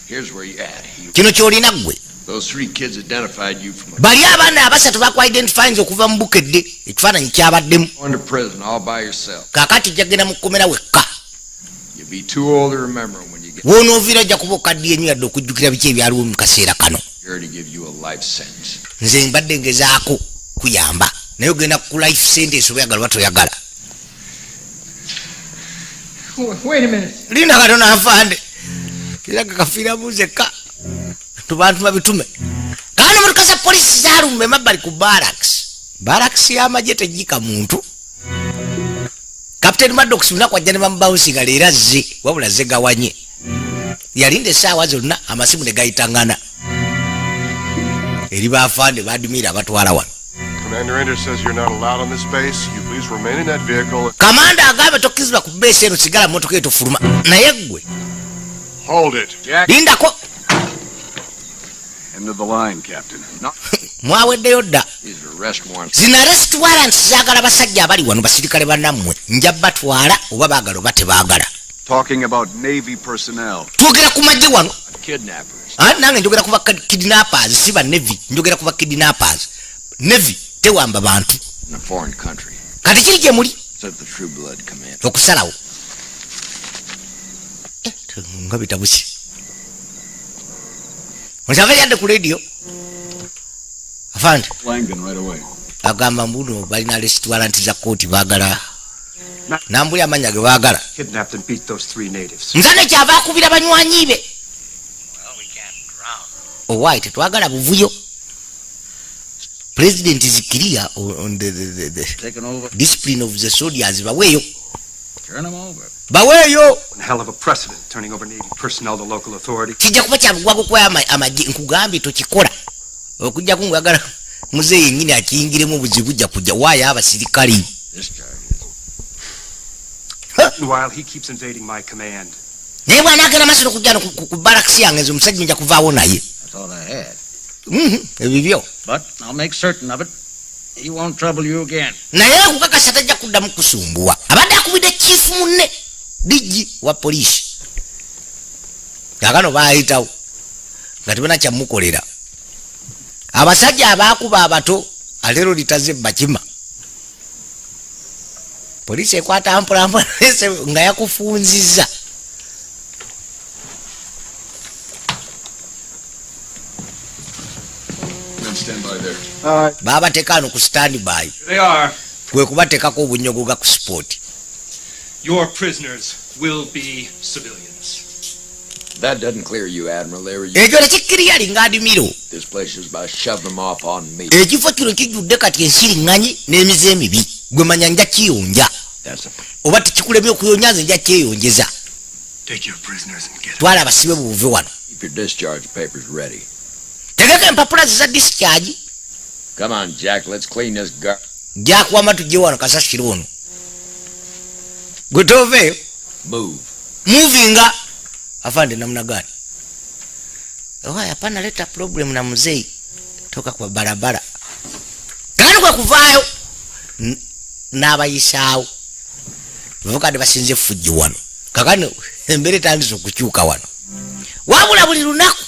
[SPEAKER 1] Here's where you at. He,
[SPEAKER 3] Kino ky'olina ggwe.
[SPEAKER 1] those three kids identified you from a
[SPEAKER 3] Bali abaana abasatu bakwa-identifyinze okuva mu bukedde, ekifaananyi kyabaddemu.
[SPEAKER 1] going to prison all by yourself.
[SPEAKER 3] Kaakati ojja kugenda mu kkomera wekka.
[SPEAKER 1] You'll be too old to remember when you get
[SPEAKER 3] W'onooviira ojja kuba okaddiye ennyo yadde okujjukira biki ebyaliwo mu kaseera kano.
[SPEAKER 1] here to give you a life sentence.
[SPEAKER 3] Nze mbadde ngezaako kuyamba, naye ogenda ku life sentence oba oyagala oba toyagala.
[SPEAKER 7] Wait a minute.
[SPEAKER 3] Linda katono afande, era kakafiiramu nzekka tubantuma bitume. Kaano motoka za polisi zaalumba emabbali ku barracks. Barracks y'amagye tegika muntu. Captain Maddox lunaku ajja ne bamubawunsinga leero azze, wabula azze gawanye. Yalinda essaawa zonna amasimu ne gayitangana eri baafande badimira abatwala wano.
[SPEAKER 12] Commander Enders says you're not allowed on this base. You please remain in that vehicle.
[SPEAKER 3] Kamanda agambe tokkirizibwa ku base eno, sigala mu motoka eyo tofuluma, naye ggwe
[SPEAKER 12] Hold it.
[SPEAKER 3] lindako.
[SPEAKER 10] End of the line, Captain.
[SPEAKER 3] Mwaweddeyo dda.
[SPEAKER 1] These are arrest warrants.
[SPEAKER 3] Zino arrest warrants zaagala basajja abali wano, basirikale bannammwe. Nja batwala oba baagala oba tebaagala.
[SPEAKER 13] Talking about Navy personnel.
[SPEAKER 3] Twogera ku magye wano.
[SPEAKER 6] Kidnappers.
[SPEAKER 3] Ah, nange njogera ku ba kidnappers, si ba Navy. Njogera ku ba kidnappers. Navy tewamba bantu.
[SPEAKER 6] In a foreign country.
[SPEAKER 3] Kati kiri gye muli
[SPEAKER 6] It's up the True Blood command.
[SPEAKER 3] okusalawo. Nga bitabusi. Onsava yadde ku radio. Afande
[SPEAKER 13] Langdon right away.
[SPEAKER 3] agamba mbuno balina arrest warrant za kooti, baagala nambuli amanya ge baagala.
[SPEAKER 14] Kidnapped and beat those three natives.
[SPEAKER 3] Nzane kyava akubira banywanyi be. Owaayi, tetwagala buvuyo. President is clear on the
[SPEAKER 8] Taken over.
[SPEAKER 3] discipline of the soldiers. Baweeyo.
[SPEAKER 8] Turn them over.
[SPEAKER 3] Baweeyo.
[SPEAKER 14] One hell of a precedent, turning over Navy personnel to local authority.
[SPEAKER 3] Kijja kuba kyabugwago kuba amagye. Nkugambye tokikola okujjaku ngwagala muzeeyi yennyini akiyingiremu. Obuzibu bujja kujja waayo abasirikale.
[SPEAKER 14] Meanwhile, he keeps invading my command.
[SPEAKER 3] Naye bw'anaagenda maaso n'okujja no ku barakisi yange, nze omusajja nja kuvaawo naye.
[SPEAKER 8] That's all I had.
[SPEAKER 3] Ebibyo.
[SPEAKER 8] But I'll make certain of it. He won't trouble you again.
[SPEAKER 3] Naye okukakasa tajja kuddamu kusumbuwa. Abadde akubidde chief munne, DG wa poliisi. Kakano baayitawo nga tebana kyamukolera. Abasajja abaakuba abato aleero litaze bakima. Poliisi ekwata mpolampola nga yakufunziza.
[SPEAKER 13] Men stand by there.
[SPEAKER 3] Baabateeka ano ku standby.
[SPEAKER 14] They are.
[SPEAKER 3] Kwe kubateekako obunyogoga ku spot.
[SPEAKER 14] Your prisoners will be civilians.
[SPEAKER 6] That doesn't clear you, Admiral. There you.
[SPEAKER 3] Ekyo tekikkiriya linga admiral.
[SPEAKER 6] This place is about shoving them off on me.
[SPEAKER 3] Ekifo kino kijjudde kati ensiriŋŋanyi n'emize emibi. Gwe manya nja kiyonja.
[SPEAKER 6] That's a
[SPEAKER 3] Oba tekikulemye okuyonja, nze nja kyeyonjeza.
[SPEAKER 14] Take your prisoners and get
[SPEAKER 3] Twala abasibe buve wano.
[SPEAKER 6] Keep your discharge papers ready.
[SPEAKER 3] Tegeka empapula ze za discharge.
[SPEAKER 6] Come on, Jack. Let's clean this gar.
[SPEAKER 3] Jakuwama, tujje wano kasasiro ono. Gwe toveeyo.
[SPEAKER 6] Move.
[SPEAKER 3] Movinga. Afande, namna gani? Owa, hapana leta problem na mzee. Toka kwa barabara. Kakano kwa kuvaayo n'abayisaawo bavukadde basinze effujjo wano. Kakano embeera etandise okukyuka wano. Wabula buli lunaku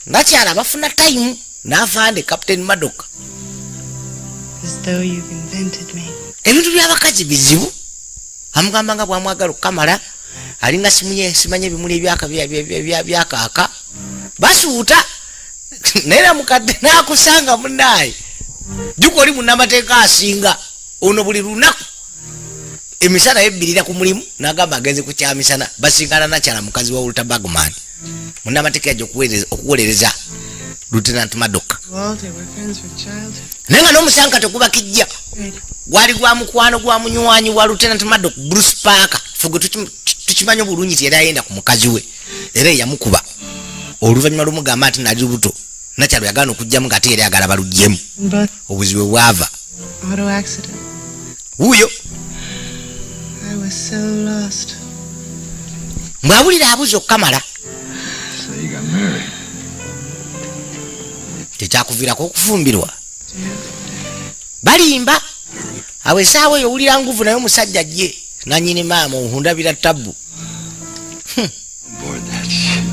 [SPEAKER 3] nakyala bafuna time n'afande Captain Madoka.
[SPEAKER 2] As though you've invented me.
[SPEAKER 3] Ebintu by'abakazi bizibu. Amugamba nga bwamwagala okukamala, alinga simunye simanye ebimuli ebyaka byakaaka basuuta. Naye namukadde nakusanga munaaye juka oli munnamateeka asinga ono. Buli lunaku emisana yebbirira ku mulimu n'agamba agenze ku kyamisana, basinkana nakyala mukazi wa Walter Bagman, munnamateeka yajja okuwolereza Lieutenant Madoka.
[SPEAKER 2] Walter, we're friends from childhood.
[SPEAKER 3] Naye nga n'omusanka teguba kijja.
[SPEAKER 2] Right.
[SPEAKER 3] Gwali gwa mukwano gwa munywanyi wa Lieutenant Madok, Bruce Parker. Ffe gwe tukimanyi obulungi ti yali ayenda ku mukazi we, era eyamukuba oluvannyuma lwomugamba nti nali lubuto. Nakyalo yagaana okugjamu ng'ate yali agala baluggyemu.
[SPEAKER 2] Both
[SPEAKER 3] Obuzibu bwava
[SPEAKER 2] auto accident.
[SPEAKER 3] Wuuyo.
[SPEAKER 2] I was so lost.
[SPEAKER 3] Mbwawulira abuza okukamala.
[SPEAKER 1] So you got married.
[SPEAKER 3] Tekyakuviirako okufumbirwa. Balimba awo esaawa eyo owulira nguvu, naye omusajja jje nanyini maama ohundabira tabbu.
[SPEAKER 1] Aboard that ship.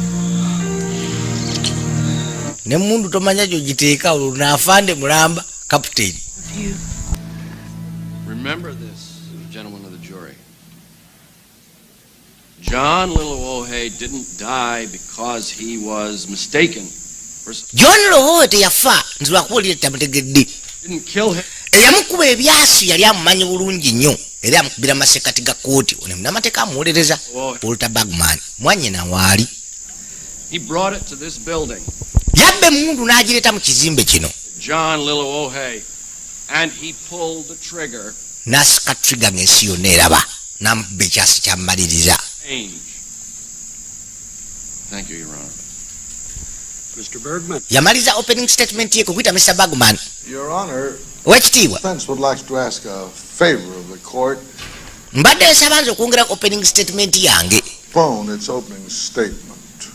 [SPEAKER 3] Nemundu tomanya gyogiteeka olwo naafande mulamba kapiteeni.
[SPEAKER 2] You.
[SPEAKER 15] Remember this, gentlemen of the jury. John Lillowohe didn't die because he was mistaken for
[SPEAKER 3] John Lowowe teyafa nti lwakuba olire tamutegedde.
[SPEAKER 15] Didn't kill him.
[SPEAKER 3] Eyamukuba ebyasi yali amumanyi bulungi nnyo, era yamukubira masekati ga kooti. Ono munamateeka amuwolereza, Walter Bagman, mwanyina waali.
[SPEAKER 15] He brought it to this building,
[SPEAKER 3] Yabba emundu n'agireeta mu kizimbe kino.
[SPEAKER 15] John Lillowohe, and he pulled the trigger.
[SPEAKER 3] N'asika trigger ng'ensi yonna eraba, n'amukuba ekyasi kyamumaliriza.
[SPEAKER 15] Change. Thank you, Your Honor.
[SPEAKER 14] Mr. Bergman.
[SPEAKER 3] Yamaliza opening statement ye kukuyita Mr Bagman.
[SPEAKER 5] Your Honor,
[SPEAKER 3] Owekitiibwa,
[SPEAKER 5] defense would like to ask a favor of the court.
[SPEAKER 3] Mbadde nsaba nze okwongera opening statement yange.
[SPEAKER 5] Postpone its opening statement.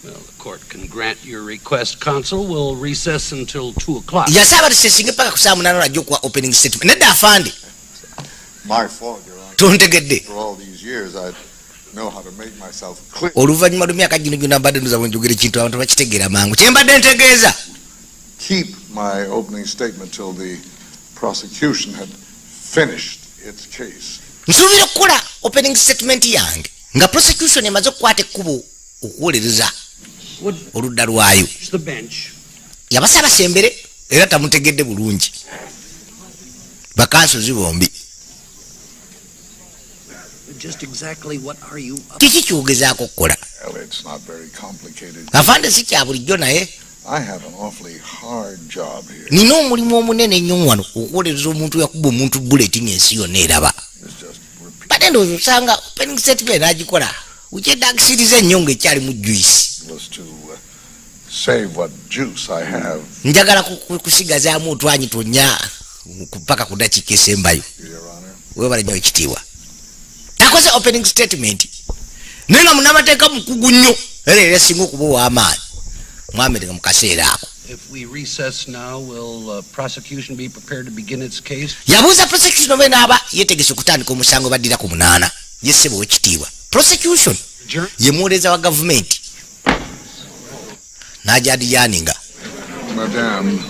[SPEAKER 16] Well, the court can grant your request, counsel. We'll recess until 2 o'clock.
[SPEAKER 3] Yasaba tusesinge paka ku saa 8 lwajja okuwa opening statement. Nedda afande.
[SPEAKER 5] My fault, Your Honor.
[SPEAKER 3] Tontegedde.
[SPEAKER 5] For all these years, I'd Know how to make myself clear.
[SPEAKER 3] Oluvannyuma lw'emyaka gino gyonna mbadde ndoza bwe njogera ekintu abantu bakitegeera mangu. Kye mbadde ntegeeza.
[SPEAKER 5] Keep my opening statement till the prosecution had finished its case.
[SPEAKER 3] Nsuubira okukola opening statement yange nga prosecution emaze okukwata ekkubo okuwolereza oludda lwayo.
[SPEAKER 16] The bench.
[SPEAKER 3] Yabasaba sembere era tamutegedde bulungi. Bakansozi bombi.
[SPEAKER 16] Just exactly what are you up
[SPEAKER 3] Kiki kyogezaako okukola?
[SPEAKER 5] Well, it's not very complicated.
[SPEAKER 3] Afande si kya bulijjo naye
[SPEAKER 5] I have an awfully hard job here.
[SPEAKER 3] nina omulimu omunene ennyo wano okuwolereza omuntu yakuba omuntu bullet ng'ensi yonna eraba. Badde ndowooza osanga opening statement n'agikola ukyeddaakisiriza ennyo ng'ekyali mu juice.
[SPEAKER 5] Was to save what juice I have.
[SPEAKER 3] Njagala kusigazaamu otwanyi twonna paka ku ddakiika esembayo. Weebale nnyo ekitiibwa. Akoze opening statement naye nga munnamateeka mukugu nnyo era era asinga okuba ow'amaanyi mu Amerika mu kaseera ako.
[SPEAKER 16] If we recess now, will prosecution be prepared to begin its case?
[SPEAKER 3] Yabuuza prosecution oba enaaba yeetegese okutandika omusango baddira ku 8. Ye ssebo w'ekitiibwa, prosecution ye muwolereza wa gavumenti n'ajadiyaninga.
[SPEAKER 5] Madam,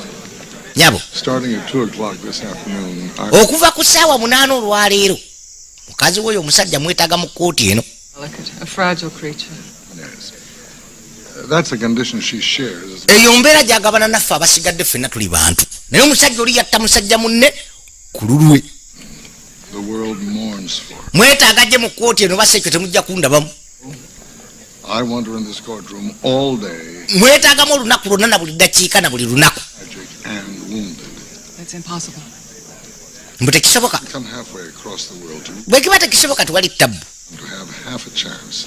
[SPEAKER 3] Nyabo.
[SPEAKER 5] starting at 2 o'clock this afternoon, I
[SPEAKER 3] Okuva ku ssaawa 8 olwaleero mukazi we oyo omusajja mwetaaga mu kkooti eno.
[SPEAKER 2] Delicate, a fragile creature.
[SPEAKER 5] Yes. That's a condition she shares.
[SPEAKER 3] Eyo mbeera gyagabana naffe abasigadde, ffenna tuli bantu, naye omusajja oli yatta musajja munne ku lulwe.
[SPEAKER 5] The world mourns for.
[SPEAKER 3] Mwetaaga gye mu kkooti eno, basa ekyo temujja kundabamu.
[SPEAKER 5] I want her in this courtroom all day,
[SPEAKER 3] Mwetaagamu olunaku lwonna na buli ddakiika na buli lunaku.
[SPEAKER 5] tragic and wounded.
[SPEAKER 2] That's impossible.
[SPEAKER 3] Mbu tekisoboka.
[SPEAKER 5] Come halfway across the world to,
[SPEAKER 3] Bwe kiba tekisoboka tewali tabbu.
[SPEAKER 5] to have half a chance.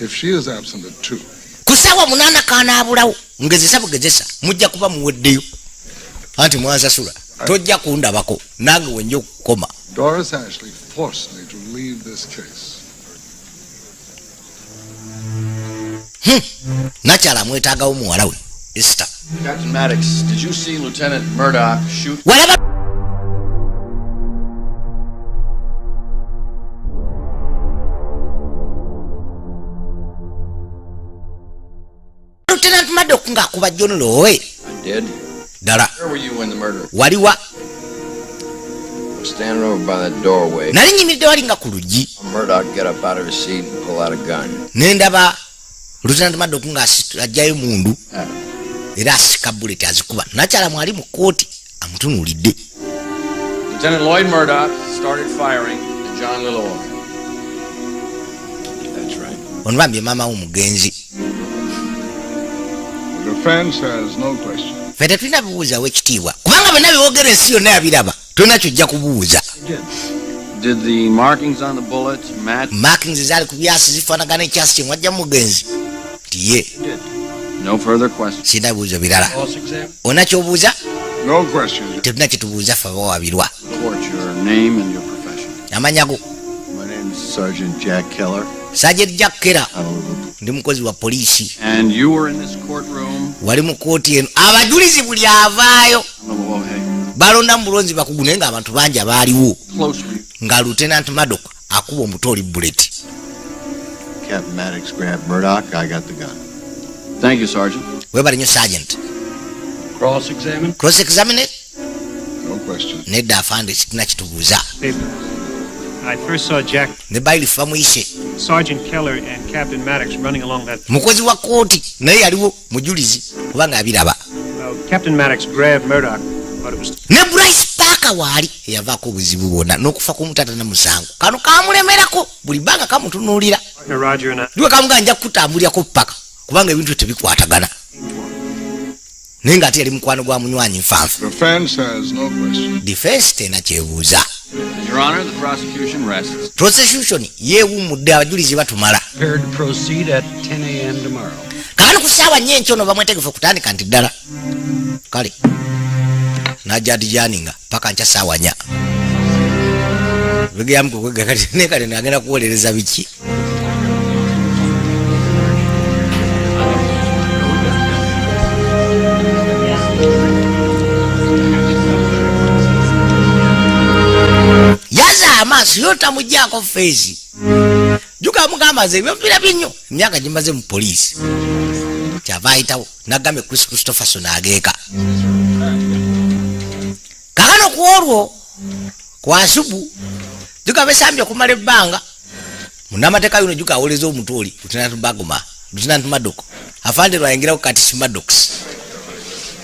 [SPEAKER 5] If she is absent at 2,
[SPEAKER 3] Ku ssaawa 8 kanaabulawo, ngezesa bugezesa mujja kuba muweddeyo, anti mwansasula tojja kundabako nange wenja okukoma.
[SPEAKER 5] Doris Ashley forced me to leave this case.
[SPEAKER 3] Nakyala amwetaagawo muwala we Esther.
[SPEAKER 15] Captain Maddox, did you see Lieutenant Murdoch shoot
[SPEAKER 3] Walaba Lieutenant Maddox ng'akuba John Lowe?
[SPEAKER 6] I did.
[SPEAKER 3] Ddala?
[SPEAKER 15] Where were you when the murder?
[SPEAKER 3] Waliwa?
[SPEAKER 6] I was standing over by the doorway.
[SPEAKER 3] Nali nyimiridde wali nga ku luggi.
[SPEAKER 6] Murdoch get up out of his seat and pull out a gun.
[SPEAKER 3] Ne ndaba Lieutenant Maddox nga ajjayo mundu era asika bullet azikuba. Nakyala mwali mu kkooti amutunuulidde.
[SPEAKER 15] Lieutenant Lloyd Murdoch started firing at John Lilloy.
[SPEAKER 6] That's right.
[SPEAKER 3] Ono bambi maama w'omugenzi.
[SPEAKER 5] The defense has no question.
[SPEAKER 3] Ffe tetulina bibuuzawo ekitiibwa kubanga byonna byewogera ensi yonna yabiraba, tolina kyojja kubuuza.
[SPEAKER 15] Did the markings on the bullets match?
[SPEAKER 3] Markings ezaali ku byasi zifaanagana ekyasi kye mwajja mugenzi nti ye.
[SPEAKER 15] No further questions.
[SPEAKER 3] Sirina bibuuzo birala.
[SPEAKER 16] Cross examine.
[SPEAKER 3] Olina kyobuuza?
[SPEAKER 5] No questions.
[SPEAKER 3] Tetulina kyetubuuza ffe abawabirwa.
[SPEAKER 15] Report your name and your profession.
[SPEAKER 3] Amanya go?
[SPEAKER 10] My name's Sergeant Jack Keller.
[SPEAKER 3] Sergeant Jack Keller.
[SPEAKER 10] I'm a little
[SPEAKER 3] Ndi mukozi wa poliisi.
[SPEAKER 15] And you were in this courtroom
[SPEAKER 3] Wali mu kooti eno abajulizi buli avaayo
[SPEAKER 15] on the Lohe.
[SPEAKER 3] balonda mu bulonzi bakugu, naye ng'abantu bangi abaaliwo
[SPEAKER 15] Close were you?
[SPEAKER 3] nga Lieutenant Maddox akuba omuto oli bullet.
[SPEAKER 10] Captain Maddox grabbed Murdoch. I got the gun.
[SPEAKER 15] Thank you, Sergeant.
[SPEAKER 3] Webale nnyo, Sergeant.
[SPEAKER 16] Cross examine.
[SPEAKER 3] Cross examine.
[SPEAKER 5] No questions.
[SPEAKER 3] Nedda afande, sitina kitubuuza.
[SPEAKER 14] Paper. I first saw Jack,
[SPEAKER 3] Ne bailiff bamuyise.
[SPEAKER 14] Sergeant Keller and Captain Maddox running along that.
[SPEAKER 3] Mukozi wa kooti naye yaliwo mujulizi kubanga abiraba.
[SPEAKER 14] Well, Captain Maddox grabbed Murdoch, but it was
[SPEAKER 3] Ne Bryce Parker waali eyavaako obuzibu bwonna n'okufa kw'omutaata na musango kano kamulemerako buli bbanga kamutunuulira.
[SPEAKER 14] partner Roger and I.
[SPEAKER 3] Liwe kamugaa nja kukutambulirako paka kubanga ebintu tebikwatagana, naye ng'ate yali mukwano gwa munywanyi nfanfe.
[SPEAKER 5] Defense has no question.
[SPEAKER 3] Defense tena kyebuuza.
[SPEAKER 15] Your Honor, the prosecution rests.
[SPEAKER 3] Prosecution yeewummudde, abajulizi batumala.
[SPEAKER 16] Prepared to proceed at 10 a.m. tomorrow.
[SPEAKER 3] Kaakano ku ssaawa 4 enkya ono bamwetegefu okutandika nti ddala kale najadijaninga paka nkya ssaawa 4 bigeyamu kati ne kale nagenda kuwolereza biki. Yaza amaaso yo tamugyako feesi juka. Amugamba nze ebyompira nnyo emyaka gimaze mu poliisi. Kyava ayitawo nagambye Chris Christopherson ageeka. Kakano ku olwo kwasubu juga besambye okumala ebbanga munnamateeka yuno juga awoleza omutooli Lieutenant Baguma Lieutenant Maddox afande lwayingirawo Curtis Maddox.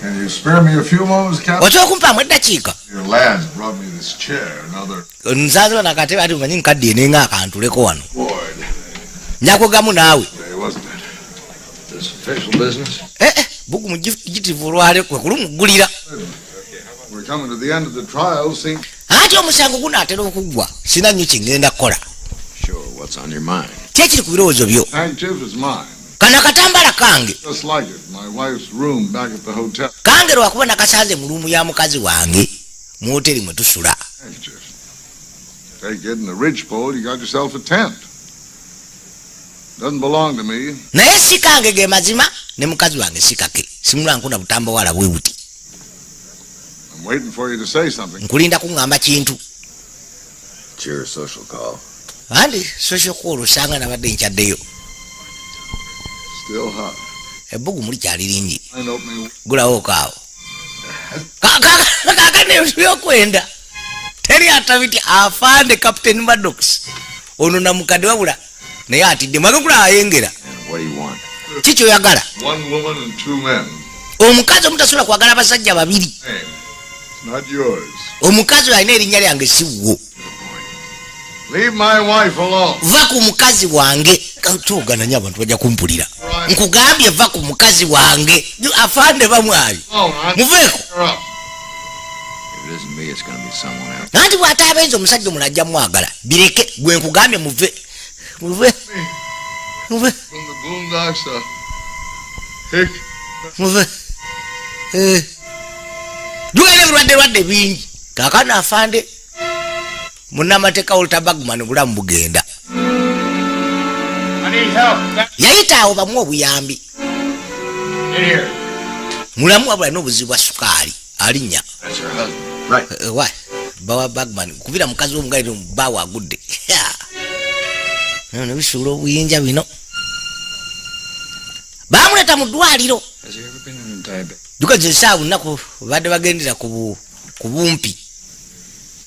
[SPEAKER 5] Can you spare me a few moments, Captain?
[SPEAKER 3] Osobola okumpaamu eddakiika?
[SPEAKER 5] Your lads brought me this chair, another
[SPEAKER 3] Nsanze bano akatebe ati omanyi nkaddiye nenga akantuleko wano.
[SPEAKER 5] board.
[SPEAKER 3] Njakugamu naawe.
[SPEAKER 5] Today, wasn't it?
[SPEAKER 1] This official business?
[SPEAKER 3] Eh, bugu mugitivu olwale kwe kulumuggulira.
[SPEAKER 5] We're coming to the end of the trial. See,
[SPEAKER 3] Anti omusango gunaatera okuggwa sina nnyo kye kukola.
[SPEAKER 1] Sure, what's on your mind?
[SPEAKER 3] Ki ekiri ku birowoozo byo?
[SPEAKER 5] Handkerchief is mine.
[SPEAKER 3] Kano akatambala kange.
[SPEAKER 5] Just like it. My wife's room back at the hotel.
[SPEAKER 3] Kange lwakuba nakasanze mu luumu ya mukazi wange mu woteri mwe tusula.
[SPEAKER 5] Handkerchief. Take it in the ridge pole, you got yourself a tent. Doesn't belong to me.
[SPEAKER 3] Naye si kange ge mazima ne mukazi wange si kake. Simula nkuna butambawala bwe buti.
[SPEAKER 5] I'm waiting for you to say something.
[SPEAKER 3] Nkulinda kuŋŋamba kintu.
[SPEAKER 1] It's your social call.
[SPEAKER 3] Andi social call osanga nabadde nkyaddeyo.
[SPEAKER 5] Still hot.
[SPEAKER 3] Ebbugu mulikyali lingi.
[SPEAKER 5] Mind opening.
[SPEAKER 3] Gulawo kaawo. Kaakano ebintu byokwenda. Teri atabiti afande Captain Maddox. Ono namukadde wabula naye atidde mwage kulaba ayengera.
[SPEAKER 1] And what do you want?
[SPEAKER 3] Ki kyoyagala?
[SPEAKER 5] One woman and two men.
[SPEAKER 3] Omukazi omutasobola kwagala abasajja babiri.
[SPEAKER 5] Name. It's not yours.
[SPEAKER 3] Omukazi oyo alina erinnya lyange si wo.
[SPEAKER 5] Leave my wife alone.
[SPEAKER 3] Va ku mukazi wange. Kyogana nnyo abantu bajja kumpulira. Nkugambye va ku mukazi wange. Afande bamwabi.
[SPEAKER 5] Oh, I-
[SPEAKER 3] Muveeko.
[SPEAKER 5] You're up.
[SPEAKER 1] If it isn't me, it's gonna be someone else.
[SPEAKER 3] Anti bw'ataabenze omusajja omulala ajja mwagala. Bireke gwe nkugambye muve. Muve. Muve.
[SPEAKER 5] From the boondocks, hick.
[SPEAKER 3] Muve. Eh. Jugenda ebirwadde lwadde bingi. Kaakano afande munnamateeka Walter Bagman obulamu bugenda.
[SPEAKER 8] I need help.
[SPEAKER 3] Yayita awo bamuwe obuyambi.
[SPEAKER 8] In here.
[SPEAKER 3] Mulamu wabula alina obuzibu bwa sukaali alinnya.
[SPEAKER 1] That's her husband. Right.
[SPEAKER 3] Eh, wa bawa Bagman kubira mukazi w'omugaali bbaawe agudde. Ne bisuula obuyinja bino. Baamuleeta mu ddwaliro.
[SPEAKER 1] Has he ever been in a diabetic?
[SPEAKER 3] Duka ze essaawa lunaku badde bagendera ku bumpi.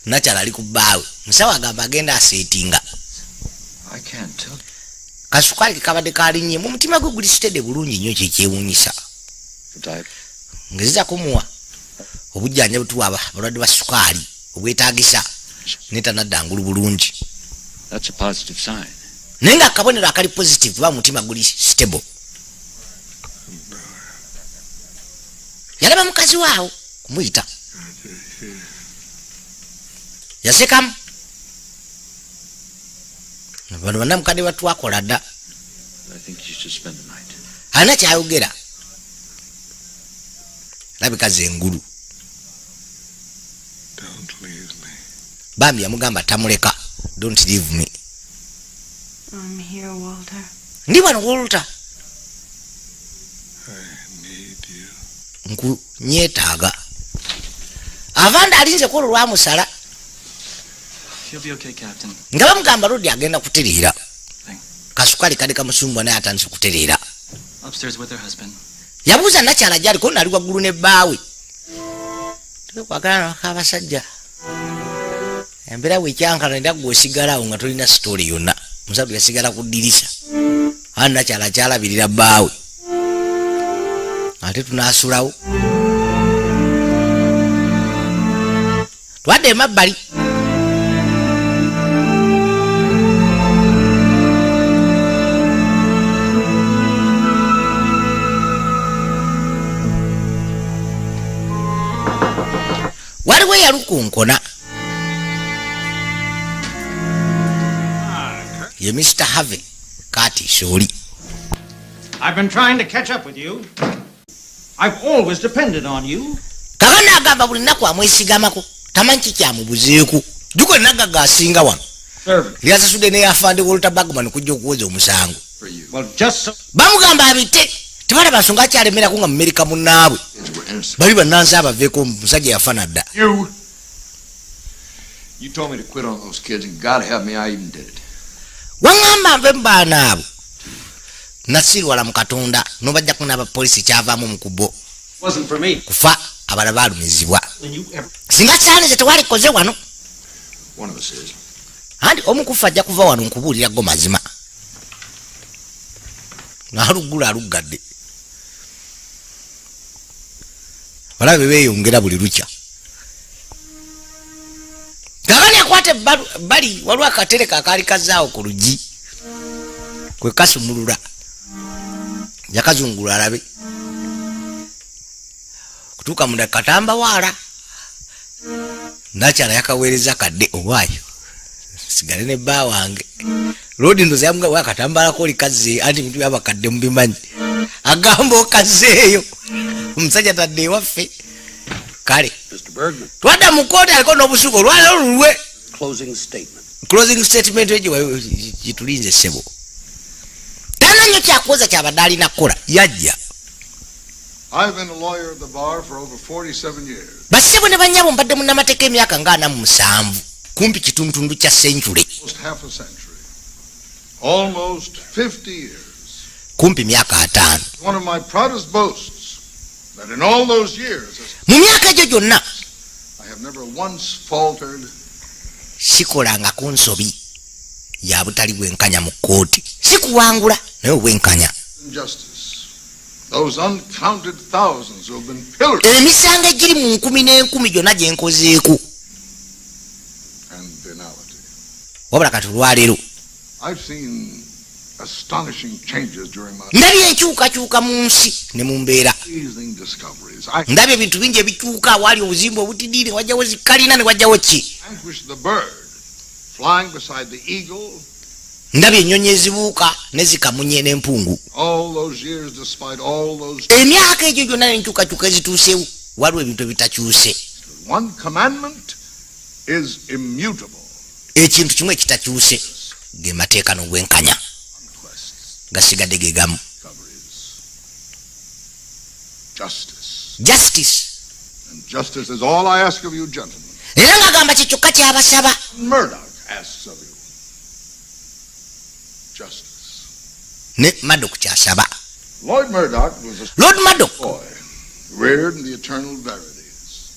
[SPEAKER 3] Nakyala ali ku bbaawe. Musawo agamba agenda aseetinga.
[SPEAKER 1] I can't tell.
[SPEAKER 3] Kasukaali ke kabadde kalinnye mu mutima gwe guli sitedde bulungi nnyo kyekyewuunyisa.
[SPEAKER 1] Diabetic.
[SPEAKER 3] Ngezeza kumuwa obujjanjabi tuwa abalwadde ba sukaali obwetaagisa naye tanadda ngulu bulungi.
[SPEAKER 15] That's a positive sign.
[SPEAKER 3] Naye nga akabonero akali positive ba mutima guli stable. Yalaba mukazi waawo kumuyita. Yasekamu. Bano bannamukadde batwakola dda.
[SPEAKER 15] I think you should spend the night.
[SPEAKER 3] Alina kyayogera. Labika ze engulu.
[SPEAKER 5] Don't leave me.
[SPEAKER 3] Bambi yamugamba tamuleka. Don't leave me.
[SPEAKER 2] I'm here, Walter.
[SPEAKER 3] Ndi wano Walter.
[SPEAKER 5] I need you.
[SPEAKER 3] Nkunyeetaaga. Avanda alinze ku olwo lwamusala
[SPEAKER 9] He'll be okay, Captain.
[SPEAKER 3] nga bamugamba Lodi agenda kutereera. Kasukaali kali kamusumbwa naye atandise okutereera.
[SPEAKER 9] Upstairs with her husband.
[SPEAKER 3] Yabuuza nakyala gyali ko nali waggulu ne bbaawe. Tekwagala abasajja. Embeera bwekyankala era gwe osigala awo nga tolina sitooli yonna. Omusajja yasigala ku ddirisa. Ani nakyala kyalabirira bbaawe. Ate tunaasulawo. Twadde emabbali. Waliwo eyalukunkona. Ye Mr. Harvey Curtis oli.
[SPEAKER 8] I've been trying to catch up with you. I've always depended on you.
[SPEAKER 3] Kakano agamba buli nnaku amwesigamako tamanyi kikyamubuzeeku. Jjuko nagagga asinga wano. Lyasasudde ne afande Walter Bagman kujja okuwoza omusango.
[SPEAKER 8] Well, just so
[SPEAKER 3] Bamugamba abite tebalaba nsonga akyalemerako nga Mumerika munnaabwe. Bali bannansi abaveeko omusajja yafa dda.
[SPEAKER 1] You. You told me to quit on those kids, and God help me, I even did it.
[SPEAKER 3] Waŋŋamba nve mu baana abo. Nasirwala mu Katonda n'obajjako n'abapoliisi, kyavaamu mu kubo.
[SPEAKER 16] Wasn't for me.
[SPEAKER 3] Kufa, abalala baalumizibwa.
[SPEAKER 16] And you ever
[SPEAKER 3] Singa saanize tewalikoze wano.
[SPEAKER 1] One of us is.
[SPEAKER 3] Anti omu kufa ajja kuva wano, nkubuulira go mazima. N'aluggula aluggadde, balabe beeyongera buli lukya. Kakani akwata ebbali, waliwo akatereka akaali kazaawo ku luggi kwe kasumulula, yakazungula alabe kutuuka munda katamba waala. Nakyala yakaweereza kadde owaayo sigale ne bba wange lodi ndoza yamuga wakatambalako oli kazze, anti bintu byabakadde mubimanyi, agamba okazeeyo omusajja tadde ewaffe. Kale.
[SPEAKER 16] Mr. Bergman.
[SPEAKER 3] Twadda mu kooti, aliko n'obusuku olwaleero lulwe.
[SPEAKER 16] Closing statement.
[SPEAKER 3] Closing statement egyo gitulinze ssebo. Tana nnyo kyakuwoza kyabadde alina kukola yajja.
[SPEAKER 5] I've been a lawyer at the bar for over 47 years.
[SPEAKER 3] Bassebo ne bannyabo, mbadde munnamateeka emyaka nga 47, kumpi kituntundu kya century.
[SPEAKER 5] Almost half a century. Almost 50 years.
[SPEAKER 3] Kumpi myaka 50.
[SPEAKER 5] One of my proudest boasts that in all those years
[SPEAKER 3] Mu myaka egyo gyonna
[SPEAKER 5] I have never once faltered
[SPEAKER 3] sikolangako nsobi ya butali bwenkanya mu kkooti, si kuwangula naye obwenkanya.
[SPEAKER 5] in justice. Those uncounted thousands who have been pilloried
[SPEAKER 3] Emisango egiri mu nkumi n'enkumi gyonna gye nkozeeko
[SPEAKER 5] and venality.
[SPEAKER 3] Wabula kati olwaleero
[SPEAKER 5] I've seen astonishing changes during my
[SPEAKER 3] ndabye enkyukakyuka mu nsi ne mu mbeera.
[SPEAKER 5] amazing discoveries. I
[SPEAKER 3] Ndabye ebintu bingi ebikyuka, awaali obuzimbu obutiddiire wajjawo zikalina ne wajjawo ki.
[SPEAKER 5] vanquished the bird flying beside the eagle.
[SPEAKER 3] Ndabye ennyonyi ezibuuka ne zikamunye n'empungu.
[SPEAKER 5] All those years, despite all those
[SPEAKER 3] Emyaka egyo gyonna n'enkyukakyuka ezituusewo, waliwo ebintu ebitakyuse.
[SPEAKER 5] one commandment is immutable.
[SPEAKER 3] Ekintu kimu ekitakyuse ge mateeka n'obwenkanya, gasigadde ge gamu.
[SPEAKER 5] Justice.
[SPEAKER 3] Justice.
[SPEAKER 5] And justice is all I ask of you, gentlemen.
[SPEAKER 3] Era ng'agamba kye kyokka kyabasaba.
[SPEAKER 5] Murdoch asks of you. Justice.
[SPEAKER 3] Ne Madok kyasaba.
[SPEAKER 5] Lloyd Murdoch was a
[SPEAKER 3] Lord Murdoch
[SPEAKER 5] boy, reared in the eternal verities.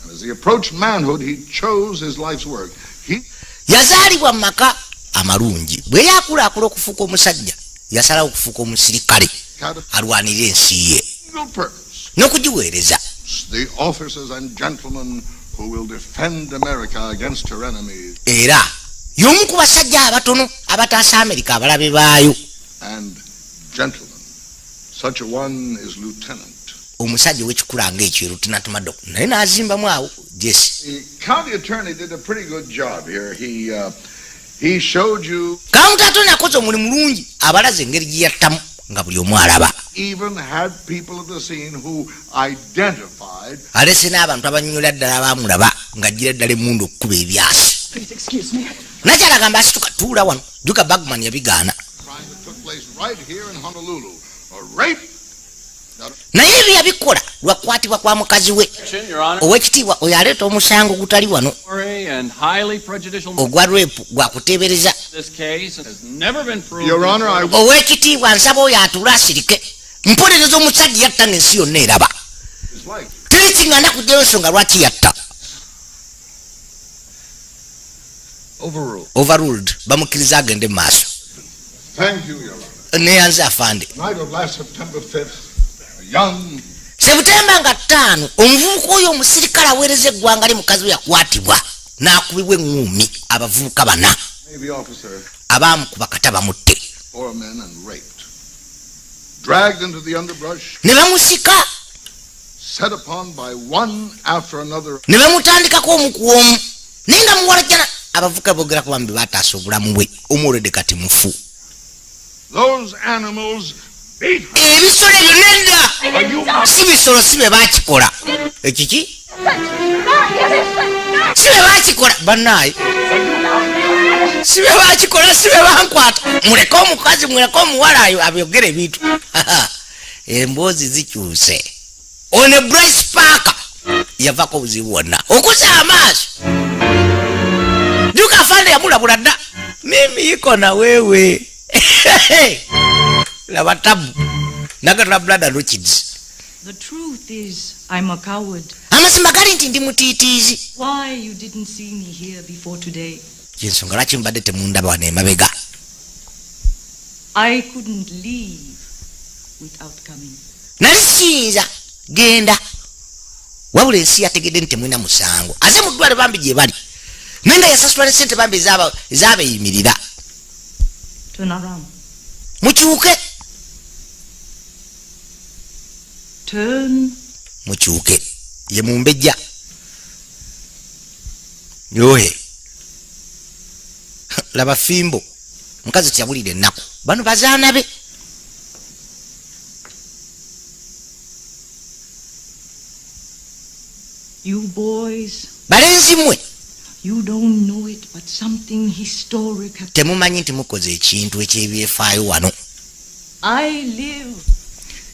[SPEAKER 5] And as he approached manhood, he chose his life's work. He
[SPEAKER 3] Yazaalibwa mu maka amalungi. Bwe yakulaakula okufuuka omusajja, yasalawo okufuuka omusirikale
[SPEAKER 5] had a
[SPEAKER 3] alwanire ensi ye
[SPEAKER 5] single purpose.
[SPEAKER 3] n'okugiweereza.
[SPEAKER 5] The officers and gentlemen who will defend America against her enemies
[SPEAKER 3] Era y'omu ku basajja abatono abataasa Amerika abalabe baayo.
[SPEAKER 5] and gentlemen. Such a one is Lieutenant.
[SPEAKER 3] Omusajja ow'ekikula ng'ekyo Lieutenant Madok, naye n'azimbamu awo jesi.
[SPEAKER 5] The county attorney did a pretty good job here. He showed you
[SPEAKER 3] County attorney akoze omulimu mulungi, abalaze engeri gye yattamu nga buli omu alaba.
[SPEAKER 5] even had people at the scene who identified
[SPEAKER 3] Alese n'abantu abanyonyola ddala baamulaba ng'aggira ddala emmundu okukuba ebyasi.
[SPEAKER 4] Please excuse me.
[SPEAKER 3] Nakyala agamba asituka, tuula wano juka. Bagman yabigaana.
[SPEAKER 5] crime that took place right here in Honolulu. A rape.
[SPEAKER 3] Naye ebyo yabikola lwakukwatibwa kwa mukazi we.
[SPEAKER 15] Your Honor.
[SPEAKER 3] Owekitiibwa, oyo aleeta omusango gutali wano
[SPEAKER 15] And highly prejudicial.
[SPEAKER 3] ogwa rape, gwakuteebereza.
[SPEAKER 15] This case has never been proved.
[SPEAKER 5] Your Honor, I
[SPEAKER 3] Owekitiibwa, nsaba oyo atuule asirike. Mpolereza omusajja yatta ng'ensi yonna eraba.
[SPEAKER 5] His life.
[SPEAKER 3] Teri kiŋŋanda kugyayo nsonga lwaki yatta.
[SPEAKER 16] Overruled.
[SPEAKER 3] Overruled, bamukkiriza agende mu maaso.
[SPEAKER 5] Thank you, Your Honor.
[SPEAKER 3] Neyanze afande.
[SPEAKER 5] Night of last September 5th, a young
[SPEAKER 3] Sebutemba nga 5, omuvubuka oyo omusirikale aweereza eggwanga lye, mukazi we yakwatibwa n'akubibwa eŋŋuumi abavubuka bana
[SPEAKER 5] Navy officer,
[SPEAKER 3] abaamukuba kata bamutte.
[SPEAKER 5] four men and raped. Dragged into the underbrush,
[SPEAKER 3] Ne bamusika
[SPEAKER 5] set upon by one after another.
[SPEAKER 3] ne bamutandikako omu ku omu, naye nga muwalajjana. Abavubuka boogera ku bambi bataasa obulamu bwe, omwolwedde kati mufu.
[SPEAKER 5] Those animals beat her.
[SPEAKER 3] Ebisolo ebyo nedda, si bisolo, si be bakikola. Ekiki si be bakikola, bannaaye, si be bakikola, si be bankwata. Muleke omukazi, muleke omuwala ayo abyogere ebintu. Emboozi zikyuse. Ono Bryce Parker yavako obuzibu bwonna okusa amaaso. Juka afande yamulabula dda Mimi iko na wewe. Laba tabu. Nagatula blood and orchids.
[SPEAKER 2] The truth is I'm a coward.
[SPEAKER 3] Amazima gali nti ndi mutiitiizi.
[SPEAKER 2] Why you didn't see me here before today?
[SPEAKER 3] Yensonga lwaki mbadde temundaba wano emabega.
[SPEAKER 2] I couldn't leave without coming.
[SPEAKER 3] Nali siyinza genda. Wabula ensi yategedde nti temulina musango. Aze mu ddwaliro bambi gye bali. Naye nga yasasula ne ssente bambi ezaabeeyimirira.
[SPEAKER 2] Turn around.
[SPEAKER 3] Mukyuke.
[SPEAKER 2] Turn.
[SPEAKER 3] Mukyuke. Ye mumbejja. Yohe. Laba fimbo. Mukazi teyawulira ennaku. Bano bazaana be.
[SPEAKER 2] You boys.
[SPEAKER 3] Balenzi mmwe.
[SPEAKER 2] You don't know it, but something historic happened.
[SPEAKER 3] Temumanyi nti mukoze ekintu eky'ebyefaayo wano.
[SPEAKER 2] I live.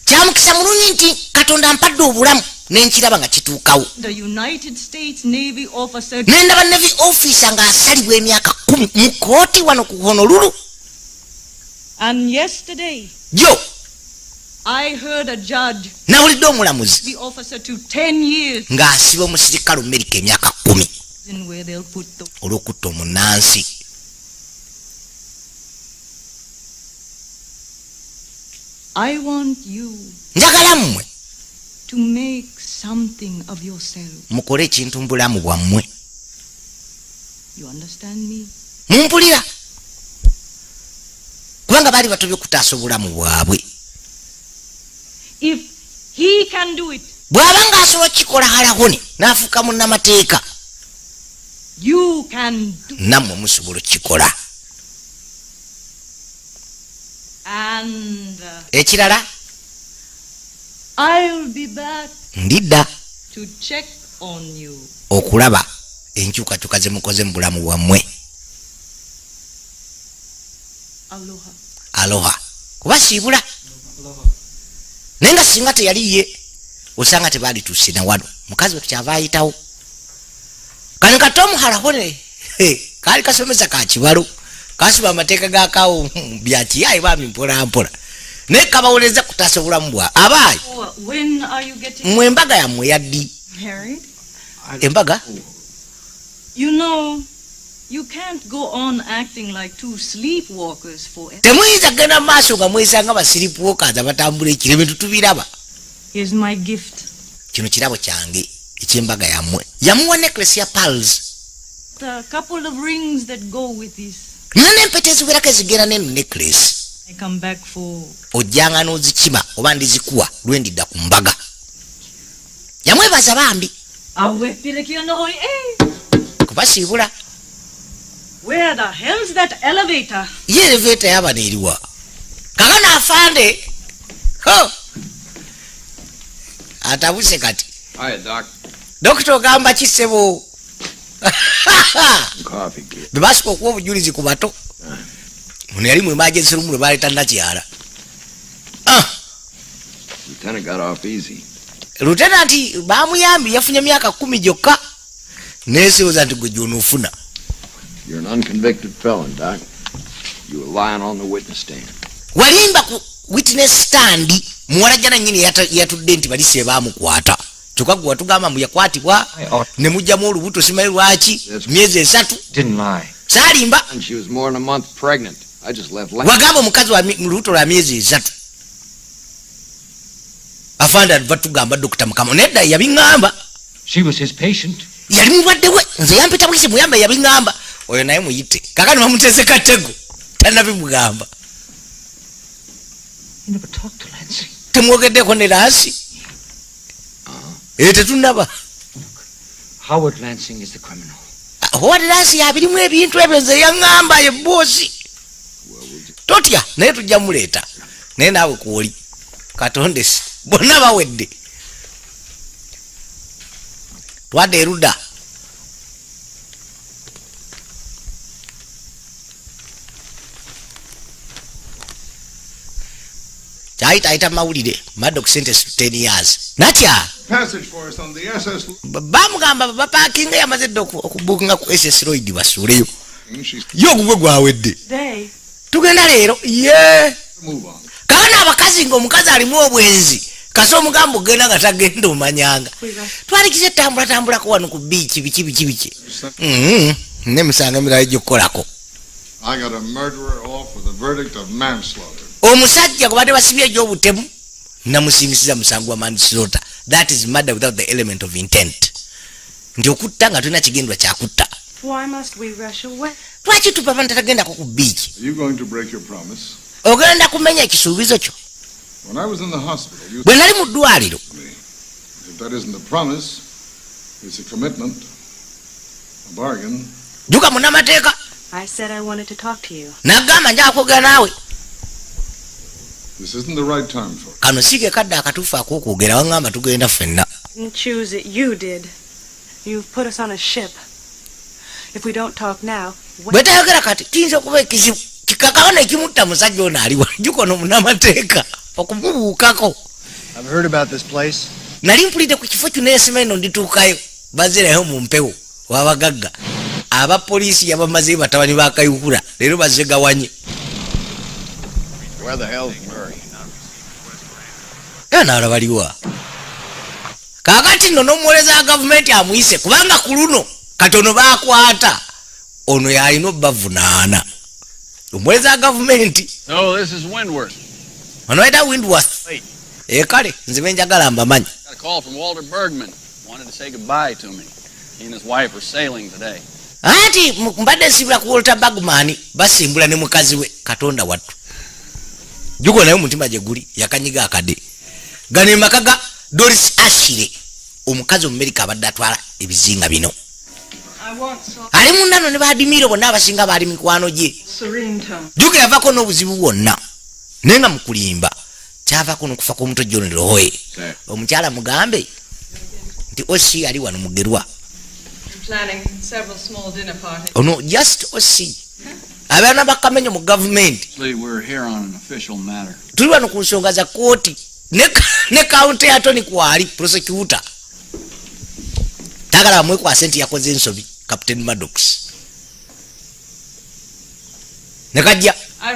[SPEAKER 3] Kyamukisa mulungi nti Katonda ampadde obulamu n'enkiraba nga kituukawo.
[SPEAKER 2] The United States Navy officer.
[SPEAKER 3] Nendaba Navy officer ng'asalibwa emyaka 10 mu kkooti wano ku Honolulu.
[SPEAKER 2] And yesterday.
[SPEAKER 3] Jo.
[SPEAKER 2] I heard a judge.
[SPEAKER 3] Nawulidde omulamuzi.
[SPEAKER 2] The officer to 10 years.
[SPEAKER 3] Ng'asiba omusirikale Amerika emyaka 10. Olw'okutta omunnansi.
[SPEAKER 2] I want you
[SPEAKER 3] njagala mmwe
[SPEAKER 2] to make something of yourself.
[SPEAKER 3] Mukole ekintu mu bulamu bwammwe.
[SPEAKER 2] You understand me?
[SPEAKER 3] Mumpulira? Kubanga baali batobye okutaasa obulamu bwabwe.
[SPEAKER 2] If he can do it,
[SPEAKER 3] bw'aba ng'asobola okukikola Halahoni n'afuuka munnamateeka,
[SPEAKER 2] you can do.
[SPEAKER 3] Nammwe musobola okukikola.
[SPEAKER 2] And
[SPEAKER 3] ekirala,
[SPEAKER 2] I'll be back
[SPEAKER 3] ndidda
[SPEAKER 2] to check on you.
[SPEAKER 3] Okulaba enkyukakyuka ze mukoze mu bulamu bwammwe.
[SPEAKER 2] Aloha.
[SPEAKER 3] Aloha. Kuba siibula. Naye nga singa teyali ye osanga tebaalituuse na wano. Mukazi we kyava ayitawo. Kano Katomu Halahone kaali kasomesa ka kibalo. Kasiba amateeka gakaawo bya kiyayi bambi mpola mpola. Naye kabawoleza kutaasa obulamu bwa abaayi.
[SPEAKER 2] When are you getting
[SPEAKER 3] mmwe embaga yammwe yaddi?
[SPEAKER 2] married?
[SPEAKER 3] Embaga?
[SPEAKER 2] You know, you can't go on acting like two sleepwalkers forever.
[SPEAKER 3] Temuyinza kugenda mu maaso nga mwesanga ba sleepwalkers abatambula ekiro, ebintu tubiraba.
[SPEAKER 2] Here's my gift.
[SPEAKER 3] Kino kirabo kyange eky'embaga yammwe. Yamuwa necklace ya pearls.
[SPEAKER 2] A couple of rings that go with this.
[SPEAKER 3] Nina n'empeta eziwerako ezigenda n'eno necklace.
[SPEAKER 2] I come back for.
[SPEAKER 3] Ojjanga n'ozikima oba ndizikuwa lwe ndidda ku mbaga. Yamwebaza bambi.
[SPEAKER 2] Awe pilikia no hoi, eh.
[SPEAKER 3] Kubasiibula.
[SPEAKER 2] Where the hell's that elevator?
[SPEAKER 3] Ye elevator yabano eriwa? Kakano afande. Ho! Atabuse kati.
[SPEAKER 1] Hiya, Doc.
[SPEAKER 3] Dokita ogamba ki ssebo?
[SPEAKER 1] Coffee, kid.
[SPEAKER 3] Bwe basooka okuwa obujulizi ku bato. Ono yali mu emergency room lwe baleeta Nakyala.
[SPEAKER 1] Lieutenant got off easy.
[SPEAKER 3] Lieutenant bamuyambye yafunye myaka 10 gyokka. Neesooza nti gwe gy'onoofuna.
[SPEAKER 1] You're an unconvicted felon, Doc. You were lying on the witness stand.
[SPEAKER 3] Walimba ku witness stand muwala jana nnyini yatudde nti balise baamukwata. Kyokka gwe watugamba mbu yakwatibwa ne mugyamu olubuto simanyi lwaki myezi 3.
[SPEAKER 14] Didn't lie.
[SPEAKER 3] Saalimba.
[SPEAKER 1] And she was more than a month pregnant. I just left.
[SPEAKER 3] Wagamba omukazi wa lubuto lwa myezi 3. Afande batugamba Dr. Mukama nedda yabiŋŋamba.
[SPEAKER 14] She was his patient.
[SPEAKER 3] Yali mulwadde we nze yampita bwisi muyamba yabiŋŋamba. Oyo naye muyite. Kakano bamuteze katego. Tannabimugamba.
[SPEAKER 14] You never talked to Lansing.
[SPEAKER 3] Temwogeddeko ne Lansing. Tetunnaba.
[SPEAKER 14] Howard Lansing is the criminal.
[SPEAKER 3] Howard Lansing abirimu ebintu ebyo nze yaŋŋamba ye boosi. Totya naye tujja muleeta. Naye naawe kwoli. Katondesi. Bonna bawedde. Twadde erudda. Kyayita mawulire. Maddox sentenced to 10 years. Natya.
[SPEAKER 5] Passage for us on the SS.
[SPEAKER 3] Bamugamba bapaakinga yamaze dda okubuukinga ku SS Lloyd basuuleyo. Ye ogugwe gwawedde. Tugenda leero ye kaana abakazi ng'omukazi alimu obwenzi kase omugamba ogenda nga tagenda omanyanga twalikiza etambulatambulako wano ku biiki biki biki biki nemisango emirala gyokukolako. Omusajja gwe badde basibye egy'obutemu namusiimisiza musango wa manslaughter. That is murder without the element of intent. Nti okutta nga tulina kigendwa kyakutta. Lwaki tupapa ntatagenda ku biiki? Ogenda kumenya ekisuubizo kyo. Bwe nali mu ddwaliro juka munnamateeka nagamba nja kwogera naawe. Kano si ke kadde akatuufu ak'okwogera waŋŋamba tugenda ffenna. Bwe tayogera kati kiyinza okuba ekizibu kikakabona ekimutta musajja ono aliwa juka ono munnamateeka okumubuukako. Nali mpulidde ku kifo kino ensima eno ndituukayo bazirayo mu mpewo wabagagga abapoliisi yabamazeyo batabani ba Kayihura leero bazze gawanye. Era baliwa kaakati nno n'omuwooleza wa gavumenti amuyise kubanga ku luno katono baakwata ono yalina obbavunaana. Omuwooleza wa gavumenti ono bayita Windworth. Kale nze be njagala mbamanyi. Anti mbadde nsiibula ku Walter Bergman basimbula ne mukazi we Katonda wattu. Juko naye omutima gye guli yakanyiga akade. Gano emaka ga Doris Ashley omukazi Omumerika abadde atwala ebizinga bino. Ali mundano ne baadimiro bonna abasinga baali mikwano gye. Juko yavaako n'obuzibu bwonna naye nga mu kulimba kyavaako n'okufa kw'omuto John Roy. Omukyala mugambe nti OC ali wano mugerwa. Ono just OC abaana bakamenyo mu gavumenti. Tuli wano ku nsonga za kooti ne county attorney kwali prosecutor. Tagala bamwekwase nti yakoze ensobi Captain Maddox. Nekajja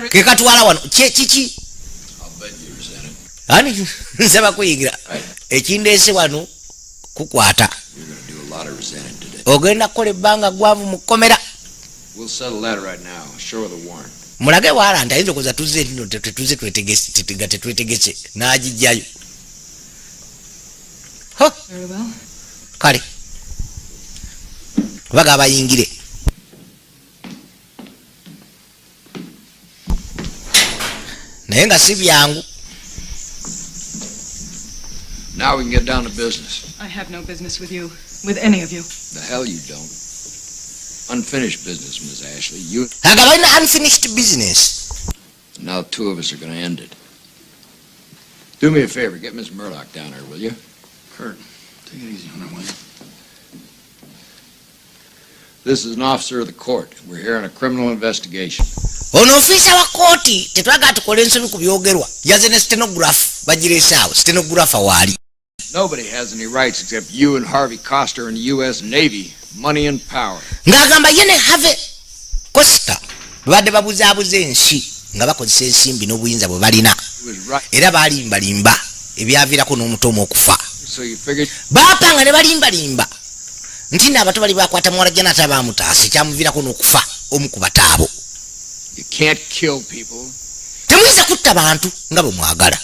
[SPEAKER 3] ke katwala wano kiki ani nsaba kuyigira ekindeese wano kukwata. Ogenda kukola ebbanga gwavu mu kkomera. Mulage wala nti ayinza okuza tuzze nti tetuze twetegese tetwetegese n'agijjayo. Kale baga abayingire. Naye nga si byangu.
[SPEAKER 1] Now we can get down to business.
[SPEAKER 4] I have no business with you, with any of you.
[SPEAKER 1] The hell you don't. Unfinished business, Miss Ashley. You
[SPEAKER 3] Agaba unfinished business.
[SPEAKER 1] Now the two of us are going to end it. Do me a favor, get Miss Murdoch down here, will you?
[SPEAKER 15] Kurt, take it easy on her, will you?
[SPEAKER 1] This is an officer of the court. We're here on a criminal investigation.
[SPEAKER 3] Ono ofisa wa kooti tetwagala tukole ensobi ku byogerwa. Yaze ne stenograph bagireese awo stenographer waali.
[SPEAKER 1] Nobody has any rights except you and Harvey Coster and the U.S. Navy. Money and power.
[SPEAKER 3] Ng'agamba ye ne Harvey Coster babadde babuzaabuza ensi nga bakozesa ensimbi n'obuyinza bwe balina. Era baalimbalimba ebyaviirako n'omuto omu okufa. Baapanga ne balimbalimba nti nno abato bali bakwata muwala Janet abaamutaasa ekyamuviirako n'okufa omu ku bataabo. Temuyinza kutta bantu nga bwe mwagala.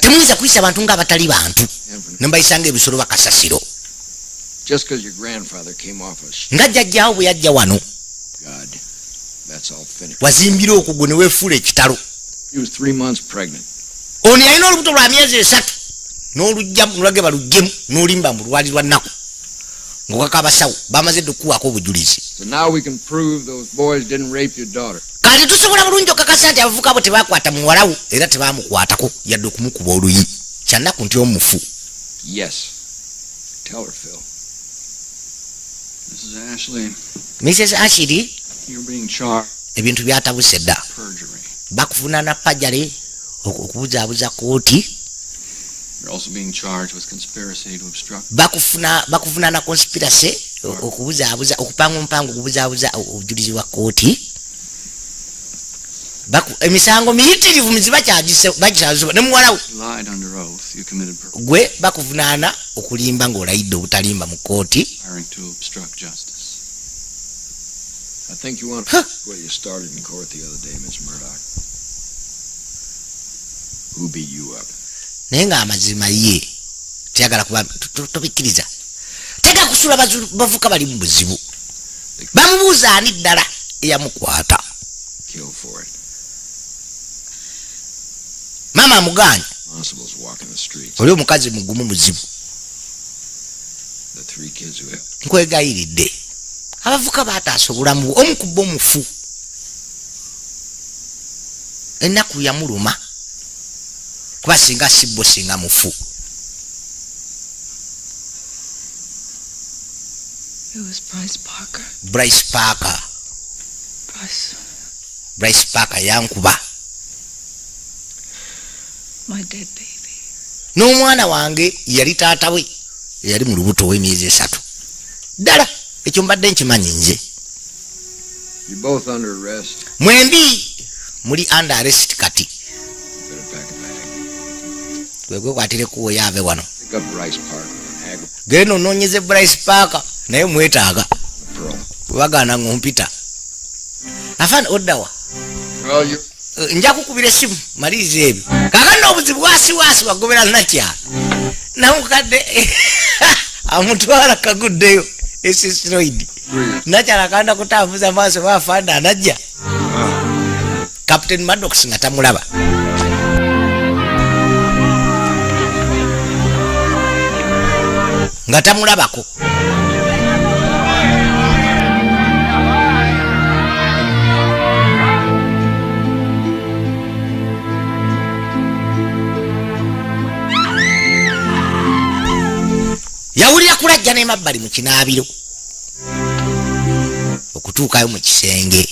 [SPEAKER 3] Temuyinza kuyisa bantu ng'abatali bantu ne mbayisa ng'ebisolo bakasasiro. Nga jjajjaawo bwe yajja wano wazimbira okugwo ne weefuula ekitalo. Ono yalina olubuto lwa myezi 3 n'olugjamu nolage baluggyemu n'olimba mu lwali lwa nnaku ng'okaka abasawo bamaze dda okukuwaako obujulizi. Kati tusobola bulungi okakasa nti abavubuka bo tebakwata muwalawo era tebamukwatako yadde okumukuba oluyi. Kyannaku nti omufu. Mrs. Ashley, ebintu byatabuse dda. Bakuvunaana pajale okubuzaabuza kooti. Bakuvunaana conspiracy Okubuzaabuza, okupanga omupango, okubuzaabuza obujulizi bwa kkooti. Emisango miyitirivu miziba bagisazuba ne muwala we.
[SPEAKER 15] You lied under oath. You committed
[SPEAKER 3] Gwe bakuvunaana okulimba ng'olayidde obutalimba mu kkooti.
[SPEAKER 15] Conspiring to obstruct justice.
[SPEAKER 1] I think you want to where you started in court the other day, Miss Murdoch. Who beat you up?
[SPEAKER 3] Naye ng'amazima ye teyagala kuba tobikkiriza, tega kusula bavuka bali mu buzibu. Bamubuuza ani ddala eyamukwata.
[SPEAKER 1] Kill for it.
[SPEAKER 3] Maama amuganya.
[SPEAKER 1] Constables walking the streets.
[SPEAKER 3] Oli omukazi mugumu muzibu.
[SPEAKER 1] The three kids who
[SPEAKER 3] Nkwegayiridde, abavuka bataasa obulamu bwe, omu ku bo mufu. Ennaku yamuluma kuba singa si bo singa mufu.
[SPEAKER 4] It was Bryce Parker.
[SPEAKER 3] Bryce Parker.
[SPEAKER 4] Bryce.
[SPEAKER 3] Bryce Parker yankuba.
[SPEAKER 4] My dead baby.
[SPEAKER 3] N'omwana wange yali taata we yali mu lubuto ow'emyezi 3. Ddala ekyo mbadde nkimanyi nze.
[SPEAKER 1] You're both under arrest.
[SPEAKER 3] Mwembi muli under arrest kati.
[SPEAKER 1] Better pack a bag.
[SPEAKER 3] Gwe gwekwatire kuwo yaave wano.
[SPEAKER 1] Pick up Bryce Parker and Agri.
[SPEAKER 3] Genda onoonyeze Bryce Parker naye mwetaaga.
[SPEAKER 1] Pearl.
[SPEAKER 3] Bwe bagaana ng'ompita. Afaana oddawa.
[SPEAKER 5] Well, you
[SPEAKER 3] Nja kukubira essimu maliriza ebyo. Kaakano obuzibu wasi wagobera nakyala. Namukadde amutwala kaguddeyo esisroid. Nakyala akanda kutambuza maaso baafaana anajja. Captain Maddox nga tamulaba. Nga tamulabako. Yawulira kulajja n'emabbali mu kinaabiro okutuukayo mu kisenge.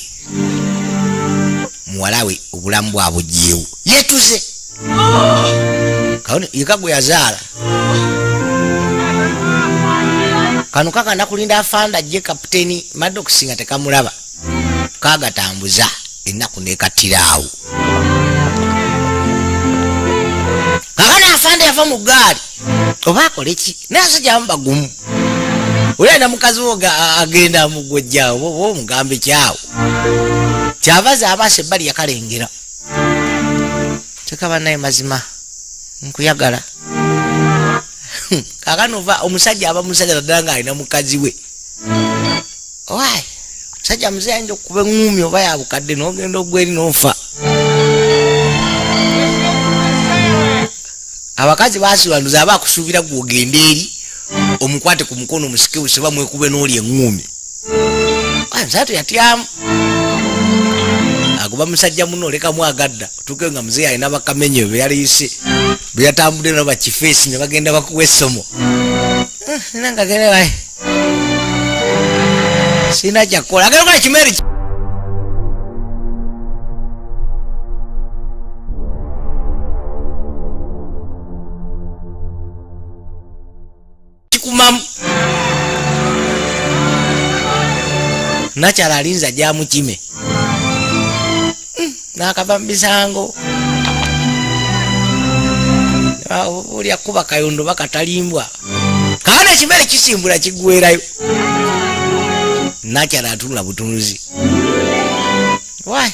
[SPEAKER 3] Muwala we obulamu bwabugyewo yeetuze. Kano yeka gwe yazaala. Kano kakanda kulinda afanda ajje Kapiteeni Maddox nga tekamulaba. Kaagatambuza ennaku n'ekattira awo. Kaakano afande yava mu ggaali oba akole ki? Naye abasajja abamu bagumu. Oli alina mukazi wo agenda amugojjaawo oba omugambe kyawo. Kyavaza amaaso ebbali yakalengera. Tekaba naye mazima nkuyagala. Kaakano ova omusajja aba musajja naddala ng'alina mukazi we. Owaaye, omusajja muzeeyi ayinza okukuba eŋŋumi oba ya bukadde n'ogenda ogwa eri n'ofa. Abakazi baasiwanduza aba akusuubira gwe ogende eri omukwate ku mukono omusikewuse oba mwekube n'oli eŋŋumi. Owaaye, omusajja teyatyamu. Agoba musajja munno olekamu agadda otuuke nga muzeeyi alina bakamenyo be yaleese be yatambudde nabo bakifeesi ne bagenda bakuwa essomo. Nina nga genda wayi. Sirina kyakukola. Agenda kukola kimeeri kikumamu. Nakyala alinze ajja amukime. N'akava mu misango. Oli akuba kayondo bakatalimbwa. Kaana ekimere kisimbula kiggwerayo. Nakyala atunula butunuzi. Why?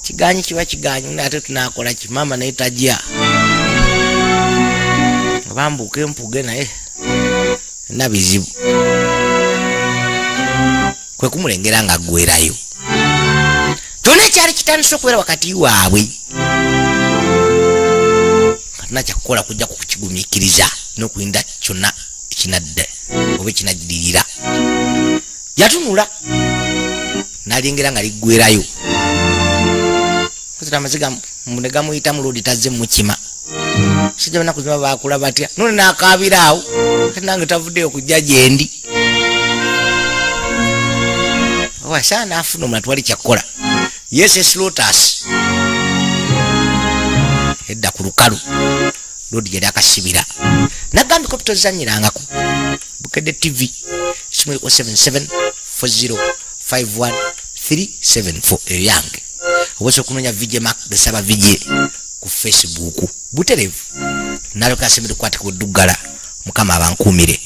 [SPEAKER 3] Kiganyi kiba kiganyi, naye ate tunaakola ki? Maama naye tajja. Bambuke mpuge naye na bizibu. Kwe kumulengera nga aggwerayo. Kyonna ekyali kitandise okubeera wakati waabwe. Katina kyakukola kujja kukigumiikiriza n'okulinda kyonna ekinadda oba ekinaddirira. Yatunula n'alengera nga liggwerayo. Kozesa amaziga ne gamuyita mu loodi tazze mukima. Musajja banaku zino baakula batya? Nno n'akaabira awo. Kati nange tavuddeyo kujja gye ndi. Owa saana n'afuna omulala tewali kyakukola. Yes, Lotus. Edda ku lukalu. Loodi yali akasibira. Nagambye kopi tozannyirangako. Bukedde TV, simu 077 4051 374 eyo yange. Obosa okunoonya VJ Mark Besaba VJ ku Facebook buterevu, nalyoka asemere kukwatibwa odduggala. Mukama abankuumire.